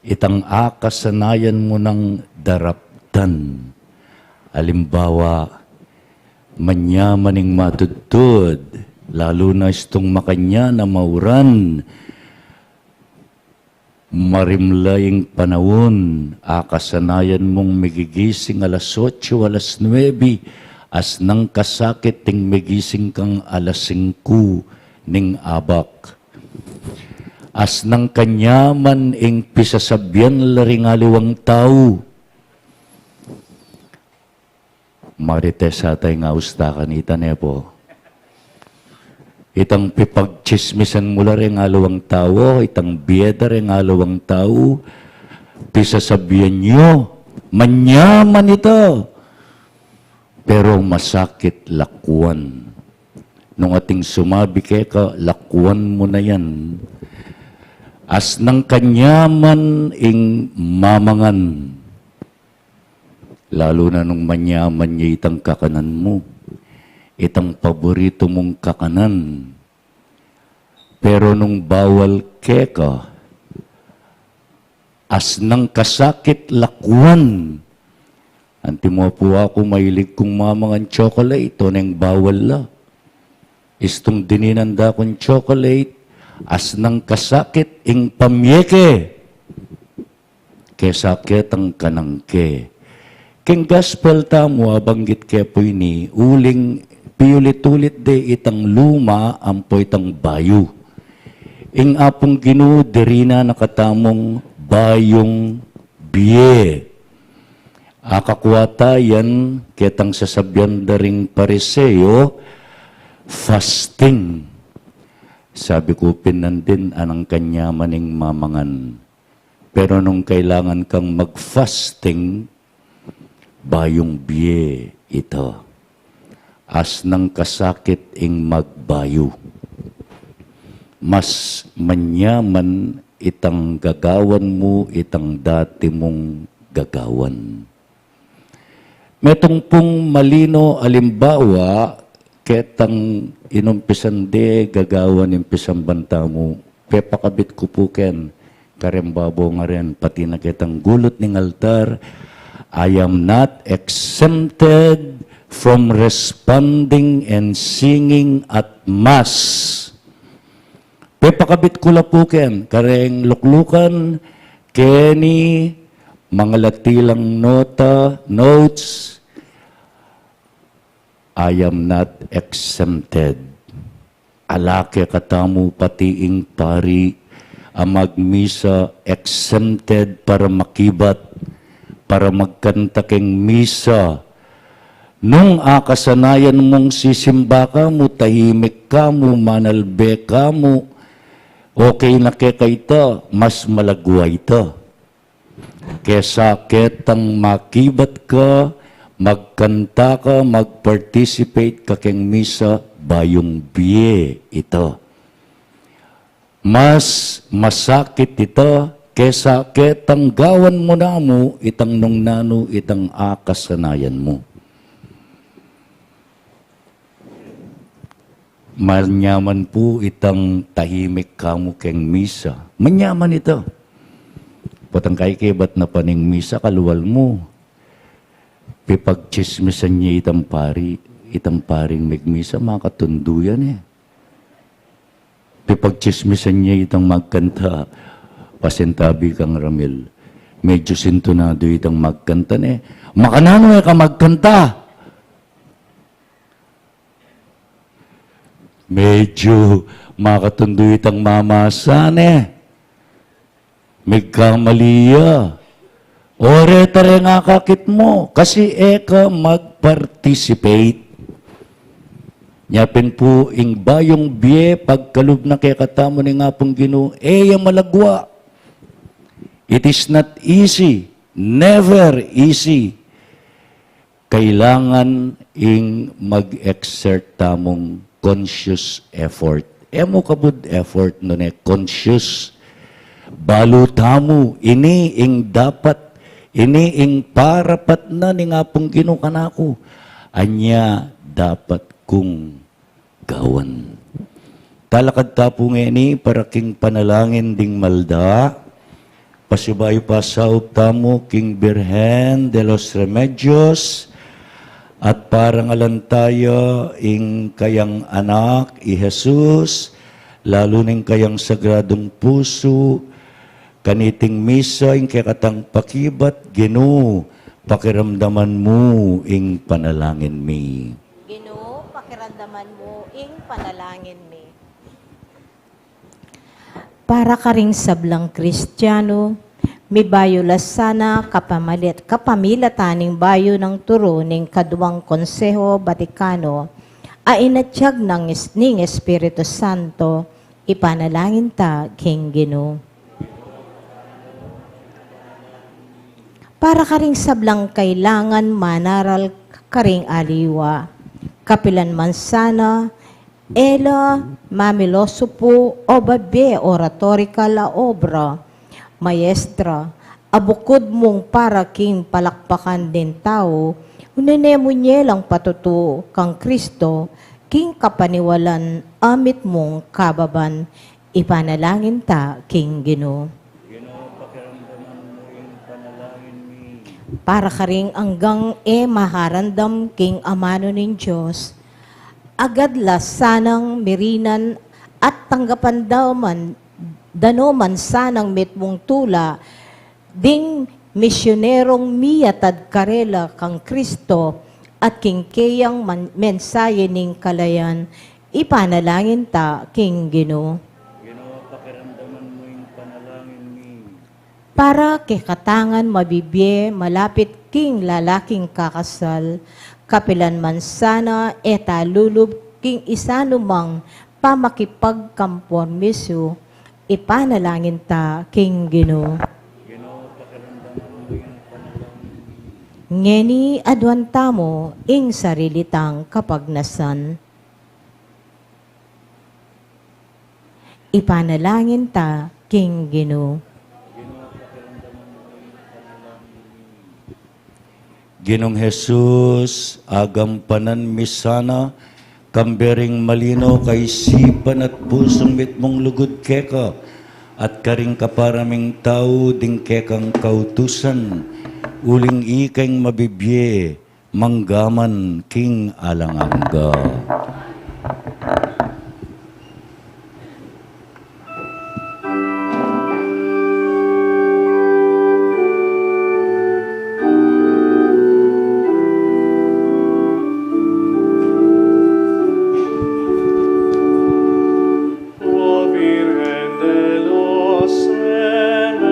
itang akasanayan mu nang daraptan. Alimbawa, manyaman ing matudtud, lalu na istung makanyan a mauran, marimla ing panaun, akasanayan mung migigising alas otso, alas nuebe, Asnang kasakit ing megising kang alas singku ning abak. Asnang kanyaman ing pisasabian la ring aliwang tau. Marites ata ing aus ta kanita, ne pu? Itang pipagtsismisan mu la ring aliwang tau, itang bie da ring aliwang tau, pisasabian yu, manyaman ita. Pero masakit lakuan. Nung ating sumabi keka, lakuan mu na yan. Asnang kanyaman ing mamangan. Lalu na nung manyaman ya itang kakanan mu, itang paboritu mung kakanan. Pero nung bawal keka, asnang kasakit lakuan. Antimo pu aku, mailig kung mamangan chocolate, o neng bawal la. Istung dininan da kung chocolate, asnang kasakit ing pamye ke kesa ketang kanang ke. Keng gospel tamu, abanggit ke pu ini, uling piulit-ulit de itang luma ampo itang bayu. Ing Apung Ginu, dirinan na katamung bayung bie. Akakua ta yan ketang sasabian da ring Pariseo, fasting. Sabi ku pin, nandin anang kanyaman ing mamangan. Pero nung kailangan kang mag-fasting, bayung bie ita. Asnang kasakit ing magbayu. Mas manyaman itang gagawan mu, itang dati mung gagawan. Metung pung malino alimbawa, ketang inumpisan de gagawan ing pisamban tamu, pepakabit ku pu ken, kareng babo ngaren, pati na ketang gulut ning altar, I am not exempted from responding and singing at Mass. Pepakabit ku la pu ken, kareng luklukan, keni, mangalati lang nota, notes, I am not exempted. Ala kekatamu pati ing pari a magmisa, exempted para makibat, para magkanta keng misa. Nung akasanayan mung sisimba ka mu, tahimik ka mu, manalbe ka mu, okay na keka ita, mas malagwa ita. Kesa ketang makibat ka, magkanta ka, mag-participate ka keng misa, bayung bie ita. Mas masakit ita kesa ketang gawan mu namu itang nung nanu itang akasanayan mu. Manyaman pu itang tahimik ka mu keng misa. Manyaman ita. Potang kaikebat na pa ning misa, kalual mu. Pipagtsismisan ye itang pari, itang paring megmisa, makatundu yan e. Pipagtsismisan ye itang magkanta, pasintabi kang Ramil. Medyu sintunadu itang magkanta ne. Makananu e ka magkanta? Medyu makatundu itang mamasa ne. Megkamali ya. O reta reng akakit mu, kasi e ka mag-participate. Nya pin pu ing bayung bie pagkalub na kekatamu ning Apung Ginu, e ya malagwa. It is not easy, never easy. Kailangan ing mag-exert tamung conscious effort. E mu kabud effort, nune conscious. Balu tamu, ini ing dapat, ini ing parapat na ning Apung Ginu kanaku. Anya dapat kung gawan. Talakad ta pu ngeni para king panalangin ding malda. Pasibayu pa saup tamu king Birhen de los Remedios, at parangalan ta ya ing kayang anak, i Jesus, lalu ning kayang sagradung pusu, kaniting misa, ing kekatang pakibat, Ginu, pakiramdaman mu ing panalangin mi. Ginu, pakiramdaman mu ing panalangin mi. Para karing sablang Kristiano, mibayu la sana kapamalit-, kapamilatan ning bayu nang turu ning Kaduang Konseho Vatikano, a inatyag nang es-, ning Espiritu Santo, ipanalangin ta king Ginu. Para karing sablang kailangan manaral karing aliwa, kapilan man sana, e la mamiloso pu o babie oratorikal a obra maestra, a bukud mung para king palakpakan ding tau, nune mu ne lang patutu kang Kristo, king kapaniwalan a mitmung kababan, ipanalangin ta king Ginu. Ginu, pakiramdaman mu ing panalangin mi. Para karing anggang e maharandam king amanu ning Dios, agad la sanang mirinan at tanggapan da man, da no man sanang mitmung tula ding misyunerong miyatad karela kang Kristo at king keyang man-, mensaye ning kalayan, ipanalangin ta king Ginu. Ginu, pakiramdaman mu ing panalangin mi. Para kekatang mabibie malapit king lalaking kakasal, kapilan man sana e ta lulub king isanumang pamakipagkompromiso, ipanalangin ta king Ginu. Ginu, pakiramdaman mu ing panalangin mi. Ngeni aduan tamu ing sarili tang kapagnasan. Ipanalangin ta king Ginu. Ginung Jesus, agampanan mi sana, kambe ring malino kaisipan at pusung mitmung lugud keka, at karing kapara ming tau ding kekang kautusan, uling ika ing mabibie, mangga man king alang angga. O Virgen de los Remedios,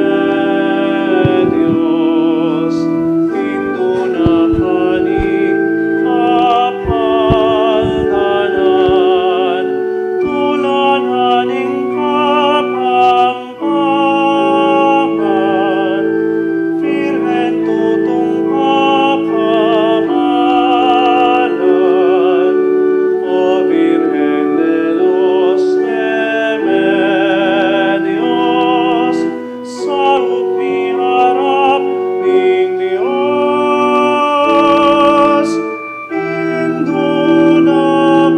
induna ka ning kapanganakan, tula na ning Kapampangan, Virgen tutung kapamalan, O Virgen de los Remedios, saup ning arap ning Dios, induna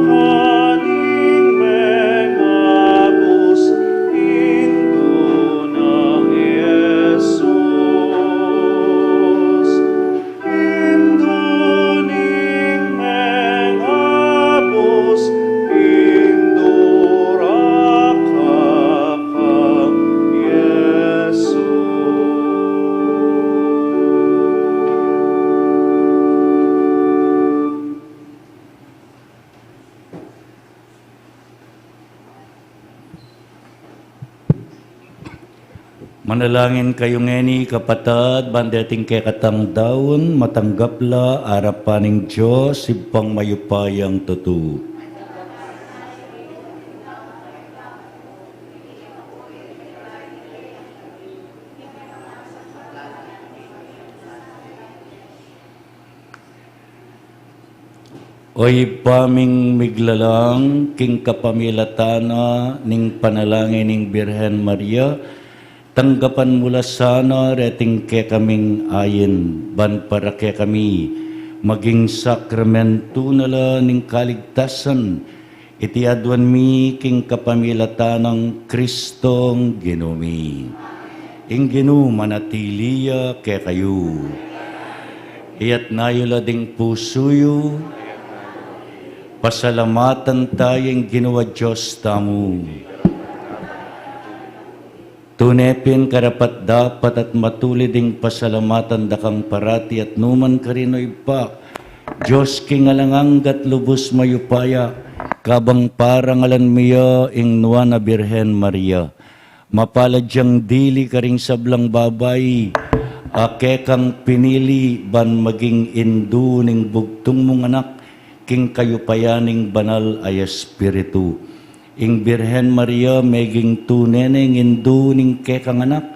ka ning mengabus, induna nang Jesus. Indu ning mengabus, indura ka kang Jesus. Manalangin kayu ngeni, kapatad, ban deting kekatang daun, matanggap la arapan ning Dios, Ibpang mayupayang tutu. O Ibpa ming miglalang, king kapamilatan na ning panalangin ning Birhen Maria, tanggapan mu la sana reting kekaming ain, ban para kekami maging sakramentu na la ning kaligtasan, iti aduan mi king kapamilatan nang Kristong Ginu mi. Ing Ginu manatili ya kekayu. Iyatas yu la ding pusu yu. Pasalamatan taya ing Ginu a Dios tamu. Tune pin karapat-dapat at matulid ing pasalamatan da kang parati at nukarin man, o Ibpa, Dios king alang angga at lubus mayupaya, kabang parangalan mi ya ing Nuan a Birhen Maria. Mapalad yang dili karing sablang babai a kekang pinili ban maging indu ning bugtung mung anak king kayupayan ning Banal a Espiritu. Ing Birhen Maria meging tune neng indu ning kekang anak,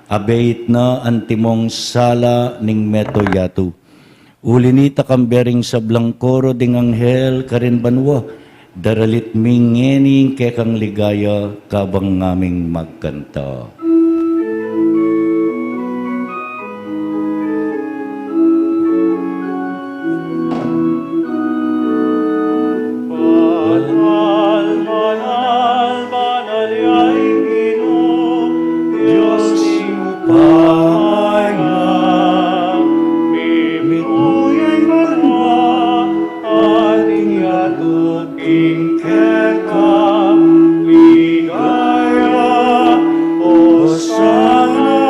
abeit na antimong sala ning meto yatu. Uli nita, kambe ring sablang koro ding anghel karin banua, daralit mi ngeni ing kekang ligaya kabang ngaming magkanta. Banal, banal, banal ya ing Ginu, Dios ning upaya. Mitmu ya ing banua at ing yatu king kekang ligaya. Osana,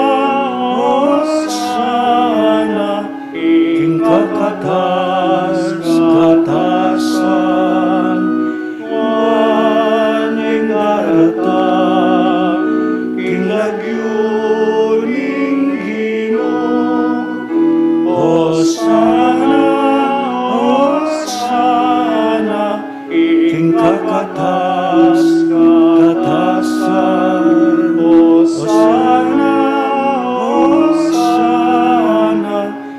Osana king kakatas-katasan. Nuan ing daratang king lagyu ning Ginu. Osana, Osana king kakatas-katasan. Osana, Osana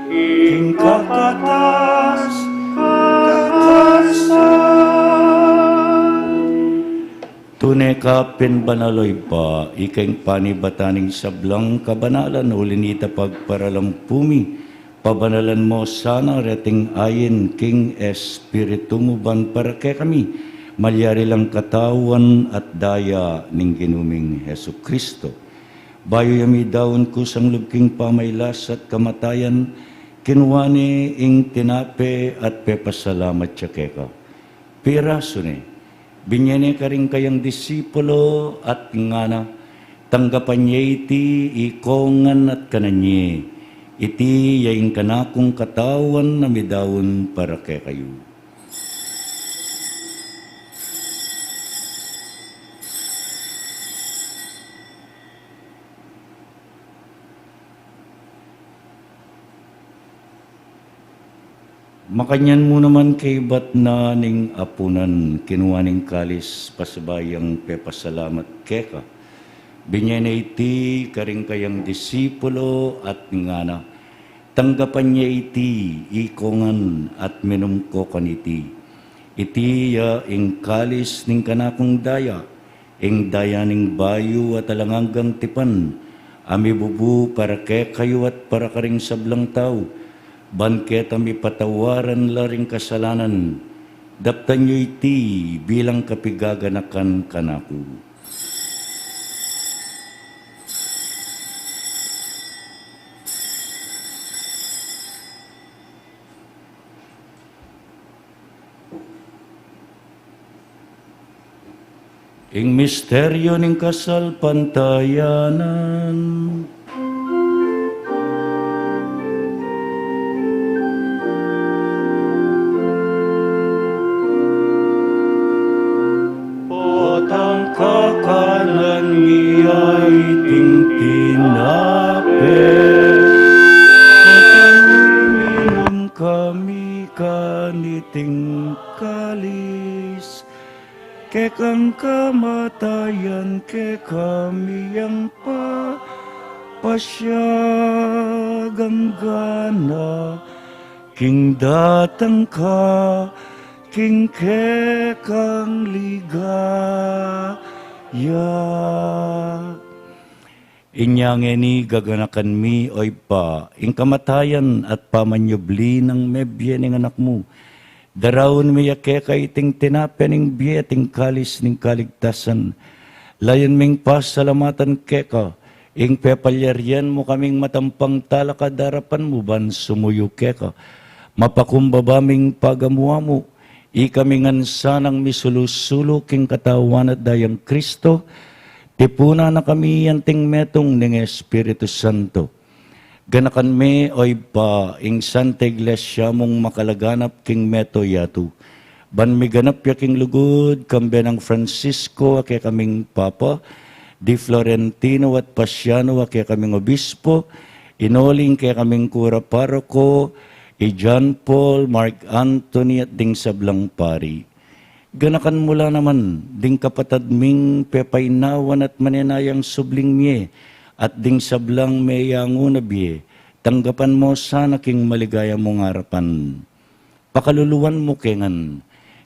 king kakatas-katasan. Tune ka pin banal, o Ibpa, ika ing panibatan ning sablang kabanalan, uli nita pagparalan pu mi, pabanalan mu sana reting ain king Espiritu mu ban para kekami malyari lang katawan at daya ning Ginu ming Jesucristo. Bayu ya midaun kusang lub king pamailas at kamatayan, kinua ne ing tinape at pepasalamat ya keka. Pirasu ne, binye ne karing kayang disipulo at ngana, tanggapan ye iti ikongan at kanan ye, iti ya ing kanakung katawan a midaun para kekayu. Makanyan mu naman kaibat na ning apunan, kinua ne ing kalis, pasibayu yang pepasalamat keka, binye ne iti karing kayang disipulo at ngana, tanggapan ye iti ikongan at minum ko kaniti, iti ya ing kalis ning kanakung daya, ing daya ning bayu at alang anggang tipan, a mibubu para kekayu at para karing sablang tau, ban keta mipatawaran la ring kasalanan. Daptan yu iti bilang kapigaganakan kanaku. Ing misteryu ning kasalpantayanan. Potang kakanan mi ya iting tinape, potang minum kami kaniting kalis, kekang kamatayan kekami yang papasiag anggang king datang ka king kekang ligaya. Inya ngeni gaganakan mi, o Ibpa, ing kamatayan at pamanyubli nang mebie ning Anak mu. Daraun mi ya keka iting tinape ning bie at ing kalis ning kaligtasan. Layun ming pasalamatan keka ing pepalyarian mu kaming matampang talakad arapan mu ban sumuyu keka. Mapakumbaba ming pagamu-amu, ikami ngan sanang misulu-sulu king katawan at dayang Kristo, Ipunan na kami anting metung ning Espiritu Santo. Ganakan me, o Ibpa, ing Santa Iglesia mung makalaganap king meto yatu. Ban miganap ya king lugud, kambe nang Francisco a kekaming Papa, di Florentino at Pasiano a kekaming Obispo, i Noling kekaming Kura Paroko, i John Paul, Mark Anthony at ding sablang pari. Ganakan mu la naman ding kapatad ming pepainawan at manenayang subling mie, at ding sablang meyangu na bie, tanggapan mu sana king maligaya mung arapan. Pakaluluan mu kengan,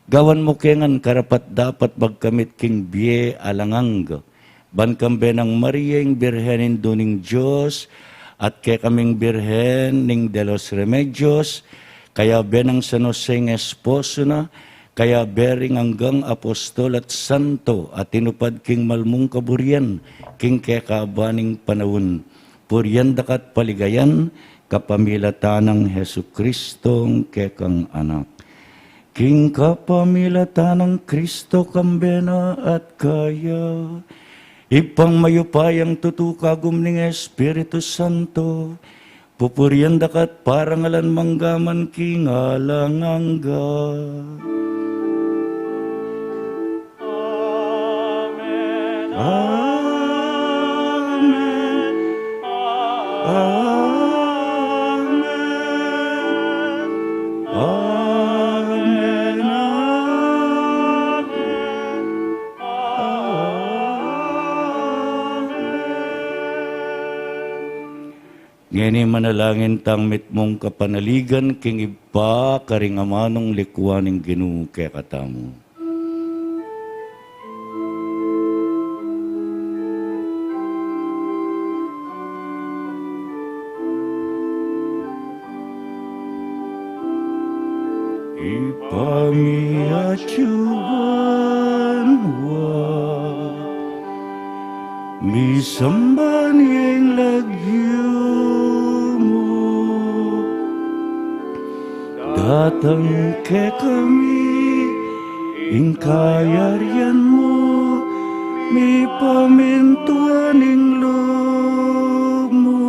gawan mu kengan karapat-dapat magkamit king bie alang angga, ban kambe nang Maria ing Birhen Indu ning Dios, at kekaming Birhen ning de los Remedios, kayabe nang San Jose ing esposo na, kayabe ring anggang apostol at santo a tinupad king mal mung kaburian king kekaban ning panaun. Purian da ka at paligayan, kapamilatan nang Jesucristo a kekang Anak. King kapamilatan nang Kristo, kambe na at kaya, Ibpang mayupayang tutu, kagum ning Espiritu Santo, pupurian da ka at parangalan mangga man king alang angga. Amen. Amen. Amen. Amen. Amen. Ngeni manalangin tang mitmung kapanaligan king Ibpa karing amanung likuan ning Ginu kekatamu. Ibpa mi atsu ka banua, misamban ya ing lagyu mu, datang kekami ing kayarian mu, mipamintuan ing lub mu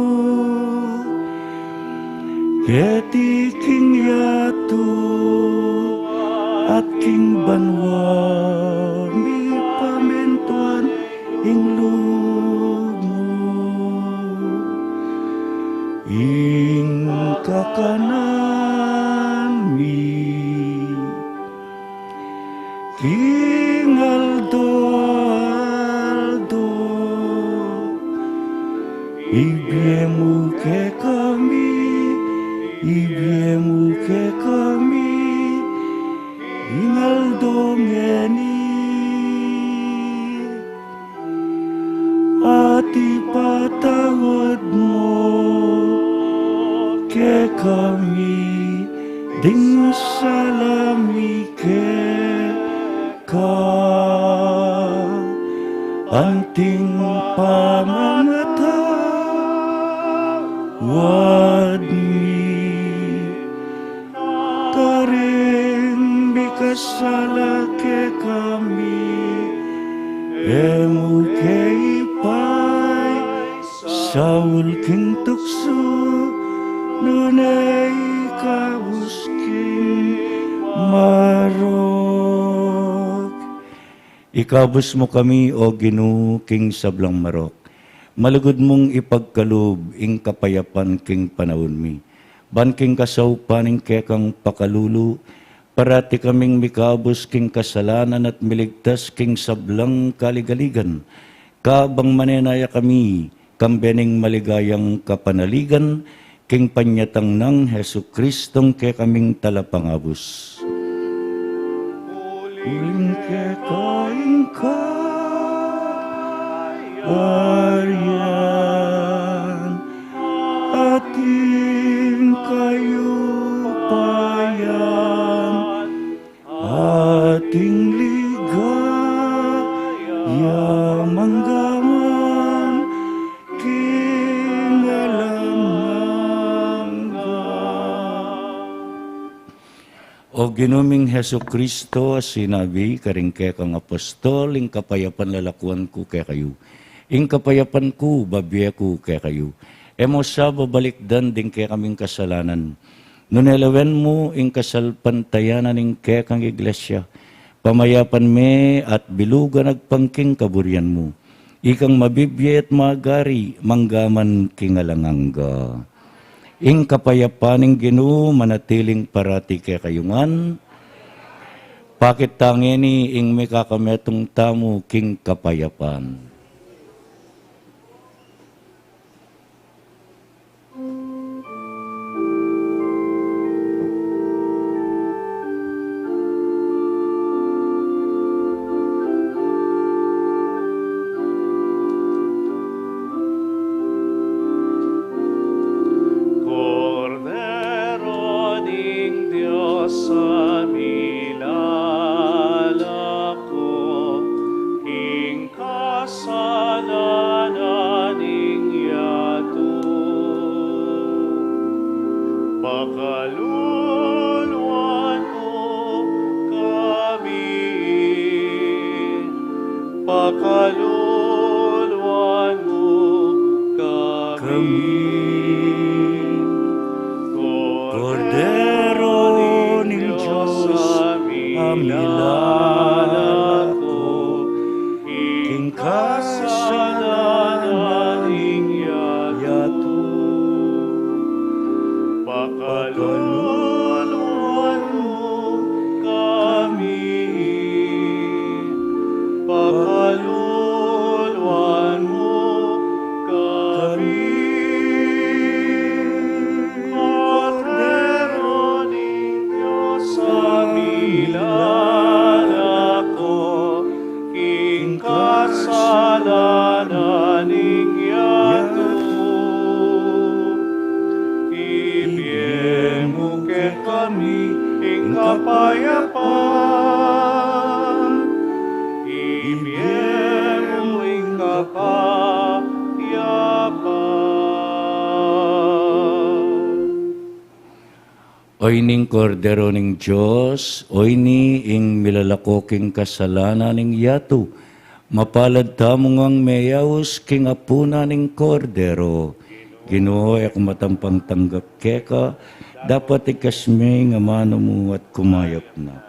keti king yatu at king banua. Mipamintuan ing lub mu. Ing kakanan mi king aldo-aldo, ibie mu kekami, ibie mu kekami ing aldo ngeni. At ipatawad mu kekami ding sala mi keka, anti ing pamamatawad mi karing mikasala kekami, e mu ke ipaisaul king tuksu, nune ikabus king marok. Ikabus mu kami, O Ginu, king sablang marok. Malugud mung ipagkalub ing kapayapan king panaun mi. Ban king kasaupan ning kekang pakalulu, parati kaming mikabus king kasalanan at miligtas king sablang kaligaligan. Kabang manenaya kami, kambe ning maligayang kapanaligan, king panyatang nang Jesucristong kekaming Talapangabus. Uling keka ing kayarian, at ing kayupayan, at ing ligaya manggaman king alang angga. O Ginu ming Jesucristo, a sinabi karing kekang apostol, ing kapayapan lalakuan ku kekayu, ing kapayapan ku babie ku kekayu. E mu sa babalikdan ding kekaming kasalanan, nune lawen mu ing kasalpantayanan ning kekang iglesia, pamayapan me at bilugan agpang king kaburian mu, ikang mabibie at magari mangga man king alang angga. Ing kapayapan ning Ginu manatiling parati kekayu ngan. Pakit ta ngeni ing mikakametung tamu king kapayapan. Kordero ning Dios, a milalako king kasalanan ning yatu. Pakaluluan mu kami, pakaluluan mu kami. Kordero ning Dios, a milalako king kasalanan ning yatu. Pakaluluan mu kami, pakaluluan mu kami. Kordero ning Dios, a milalako king kasalanan ning yatu. Ibie mu kekami ing kapayapan, ibie mu ing kapayapan. Oyni ing Kordero ning Dios, oyni ing milalako king kasalanan ning yatu. Mapalad tamu ngang meyaus king apunan ning Kordero. Ginu, e ku matampang tanggap keka, dapot ikas me ing amanu mu at kumayap na.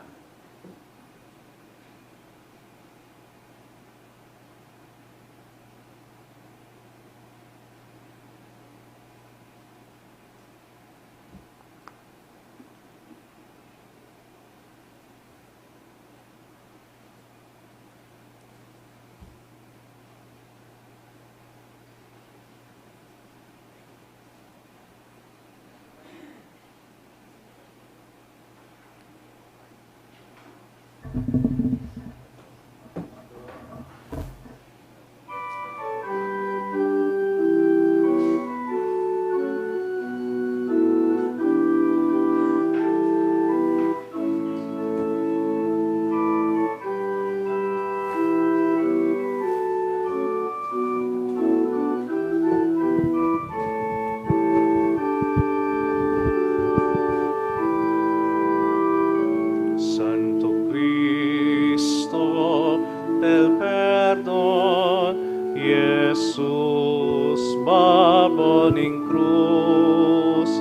Santo Cristo del perdon, Jesus babo ning krus,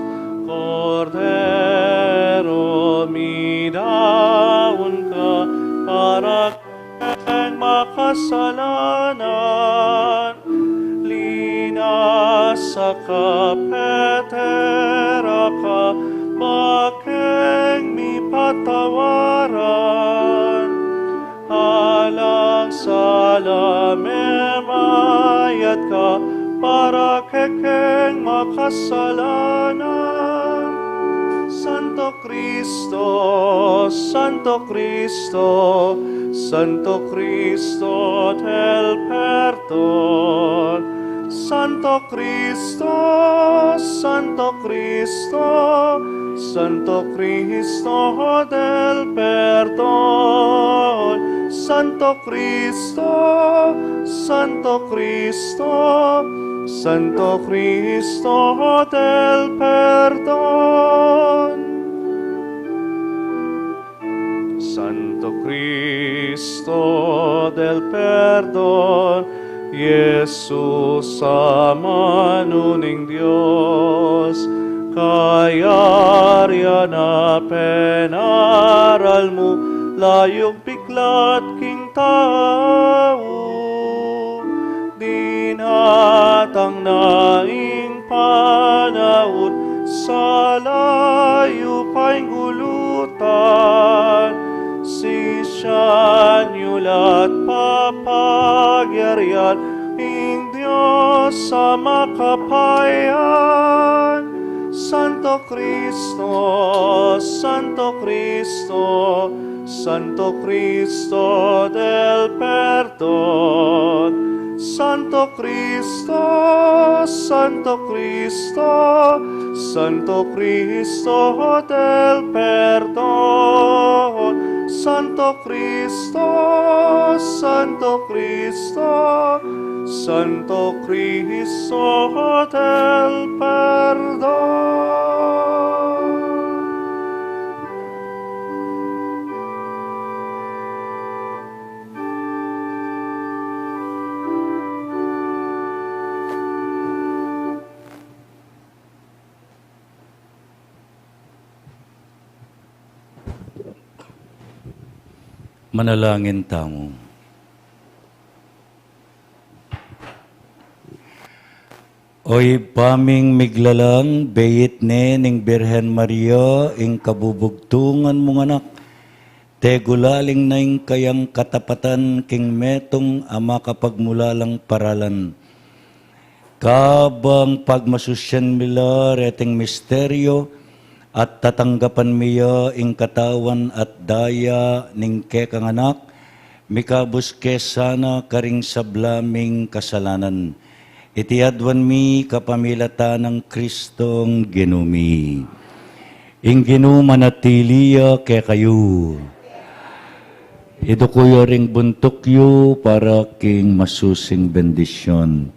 Kordero mi, daun ka para keng makasalanan, linasa ka, petera ka, ba keng mipatawaran. Alang sala me, mayat ka para kekeng makasalanan. Santo Cristo, Santo Cristo, Santo Cristo del perdon. Santo Cristo, Santo Cristo, Santo Cristo del perdon. Santo Cristo, Santo Cristo, Santo Cristo del perdon. Santo Cristo del Perdon, Jesus a manu ning Dios, kayarian a penaral mu, layung piklat king tau, dinatang na ing panaun, sa layu pang gulutan, sisian yu la't papagyarian, ing Dios a makapayan. Santo Cristo, Santo Cristo, Santo Cristo del perdon. Santo Cristo, Santo Cristo, Santo Cristo del perdon. Santo Cristo, Santo Cristo, Santo Cristo del perdon. Manalangin tamu. O Ibpa ming miglalang, beit ne ning Birhen Maria ing kabubugtungan mung anak, tegulaling na ing kayang katapatan king metung a makapagmulalang paralan. Kabang pagmasusian mi la reting misteryo, at tatanggapan mi ya ing katawan at daya ning kekang Anak, mikabus ke sana karing sabla ming kasalanan. Iti aduan mi kapamilatan nang Kristong Ginu mi. Ing Ginu manatili ya kekayu. Iduku yu ring buntuk yu para king masusing bendisyon.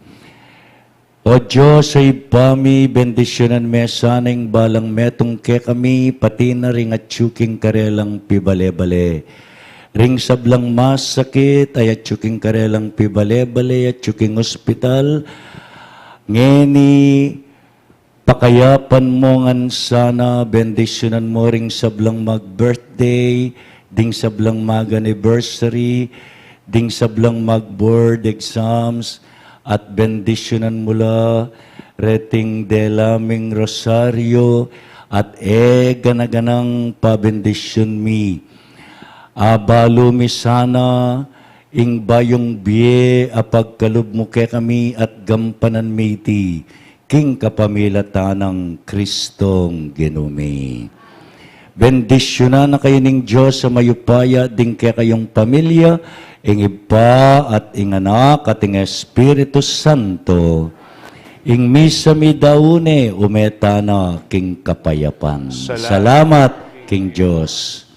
O Dios, o Ibpa mi, bendisyunan me sana ing balang metung kekami, pati na ring atyu king karelang pibale-bale. Ring sablang masakit, ay atyu king karelang pibale-bale, atyu king ospital. Ngeni, pakayapan mu ngan sana, bendisyunan mu ring sablang mag-birthday, ding sablang mag-anniversary, ding sablang mag-board exams, at bendisyunan mu la reting dela ming rosaryo, at e gana-ganang pabendisyun mi. Abalu mi sana ing bayung bie a pagkalub mu kekami at gampanan mi iti king kapamilatan nang Kristong Ginu mi. Bendisyunan na kayu ning Dios a mayupaya, ding kekayung pamilya, ing Ibpa at ing Anak at ing Espiritu Santo. Ing misa mi daun ne, ume tana king kapayapan. Salamat. Salamat king Dios.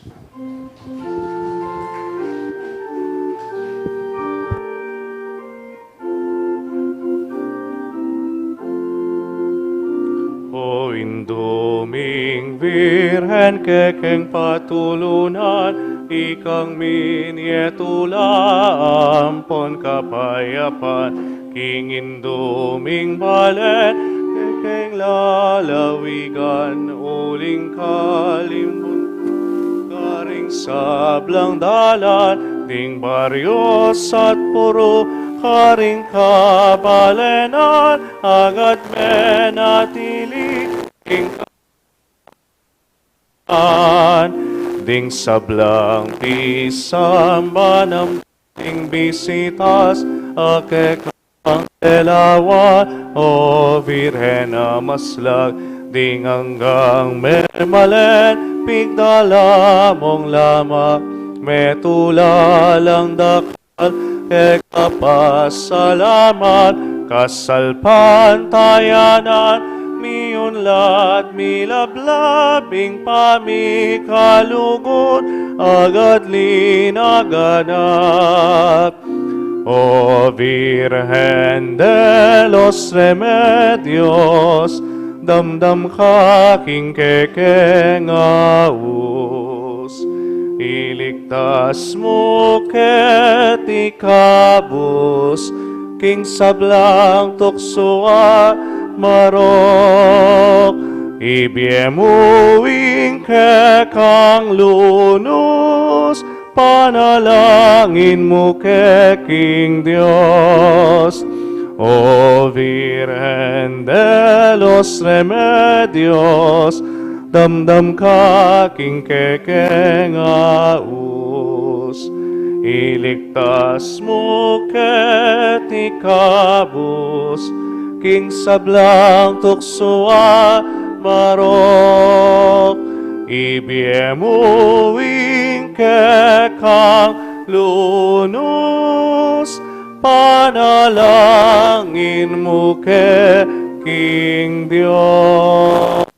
O Indu ming Virgen, kekeng patulunan, ikang minie tula ampon kapayapan, king Indu ming balen, kekeng lalawigan, uling kalimbun karing sablang dalan, ding baryo at puru karing kabalenan, agad menatili king kapayapan, ding sablang pisamban, ding bisitas a kekang lelawan, O Virgen a maslag, ding anggang memalen, pigdala mung laman, metula lang dakal, keka pasalamat, kasalpantayanan, miunlat milablab ing pamikalugud, agad linaganap. O Virgen de los Remedios, damdam ka king kekeng aus. Ilik Iligtas mu keti kabus king sablang tuksu at marok. Ibie mu ing kekang lunus, panalangin mu ke king Dios. O Virgen de los Remedios, damdam ka king kekeng aus. Iligtas mu keti kabus king sablang tuksu at marok. Ibie mu ing kekang lunus, panalangin mu ke king Dios.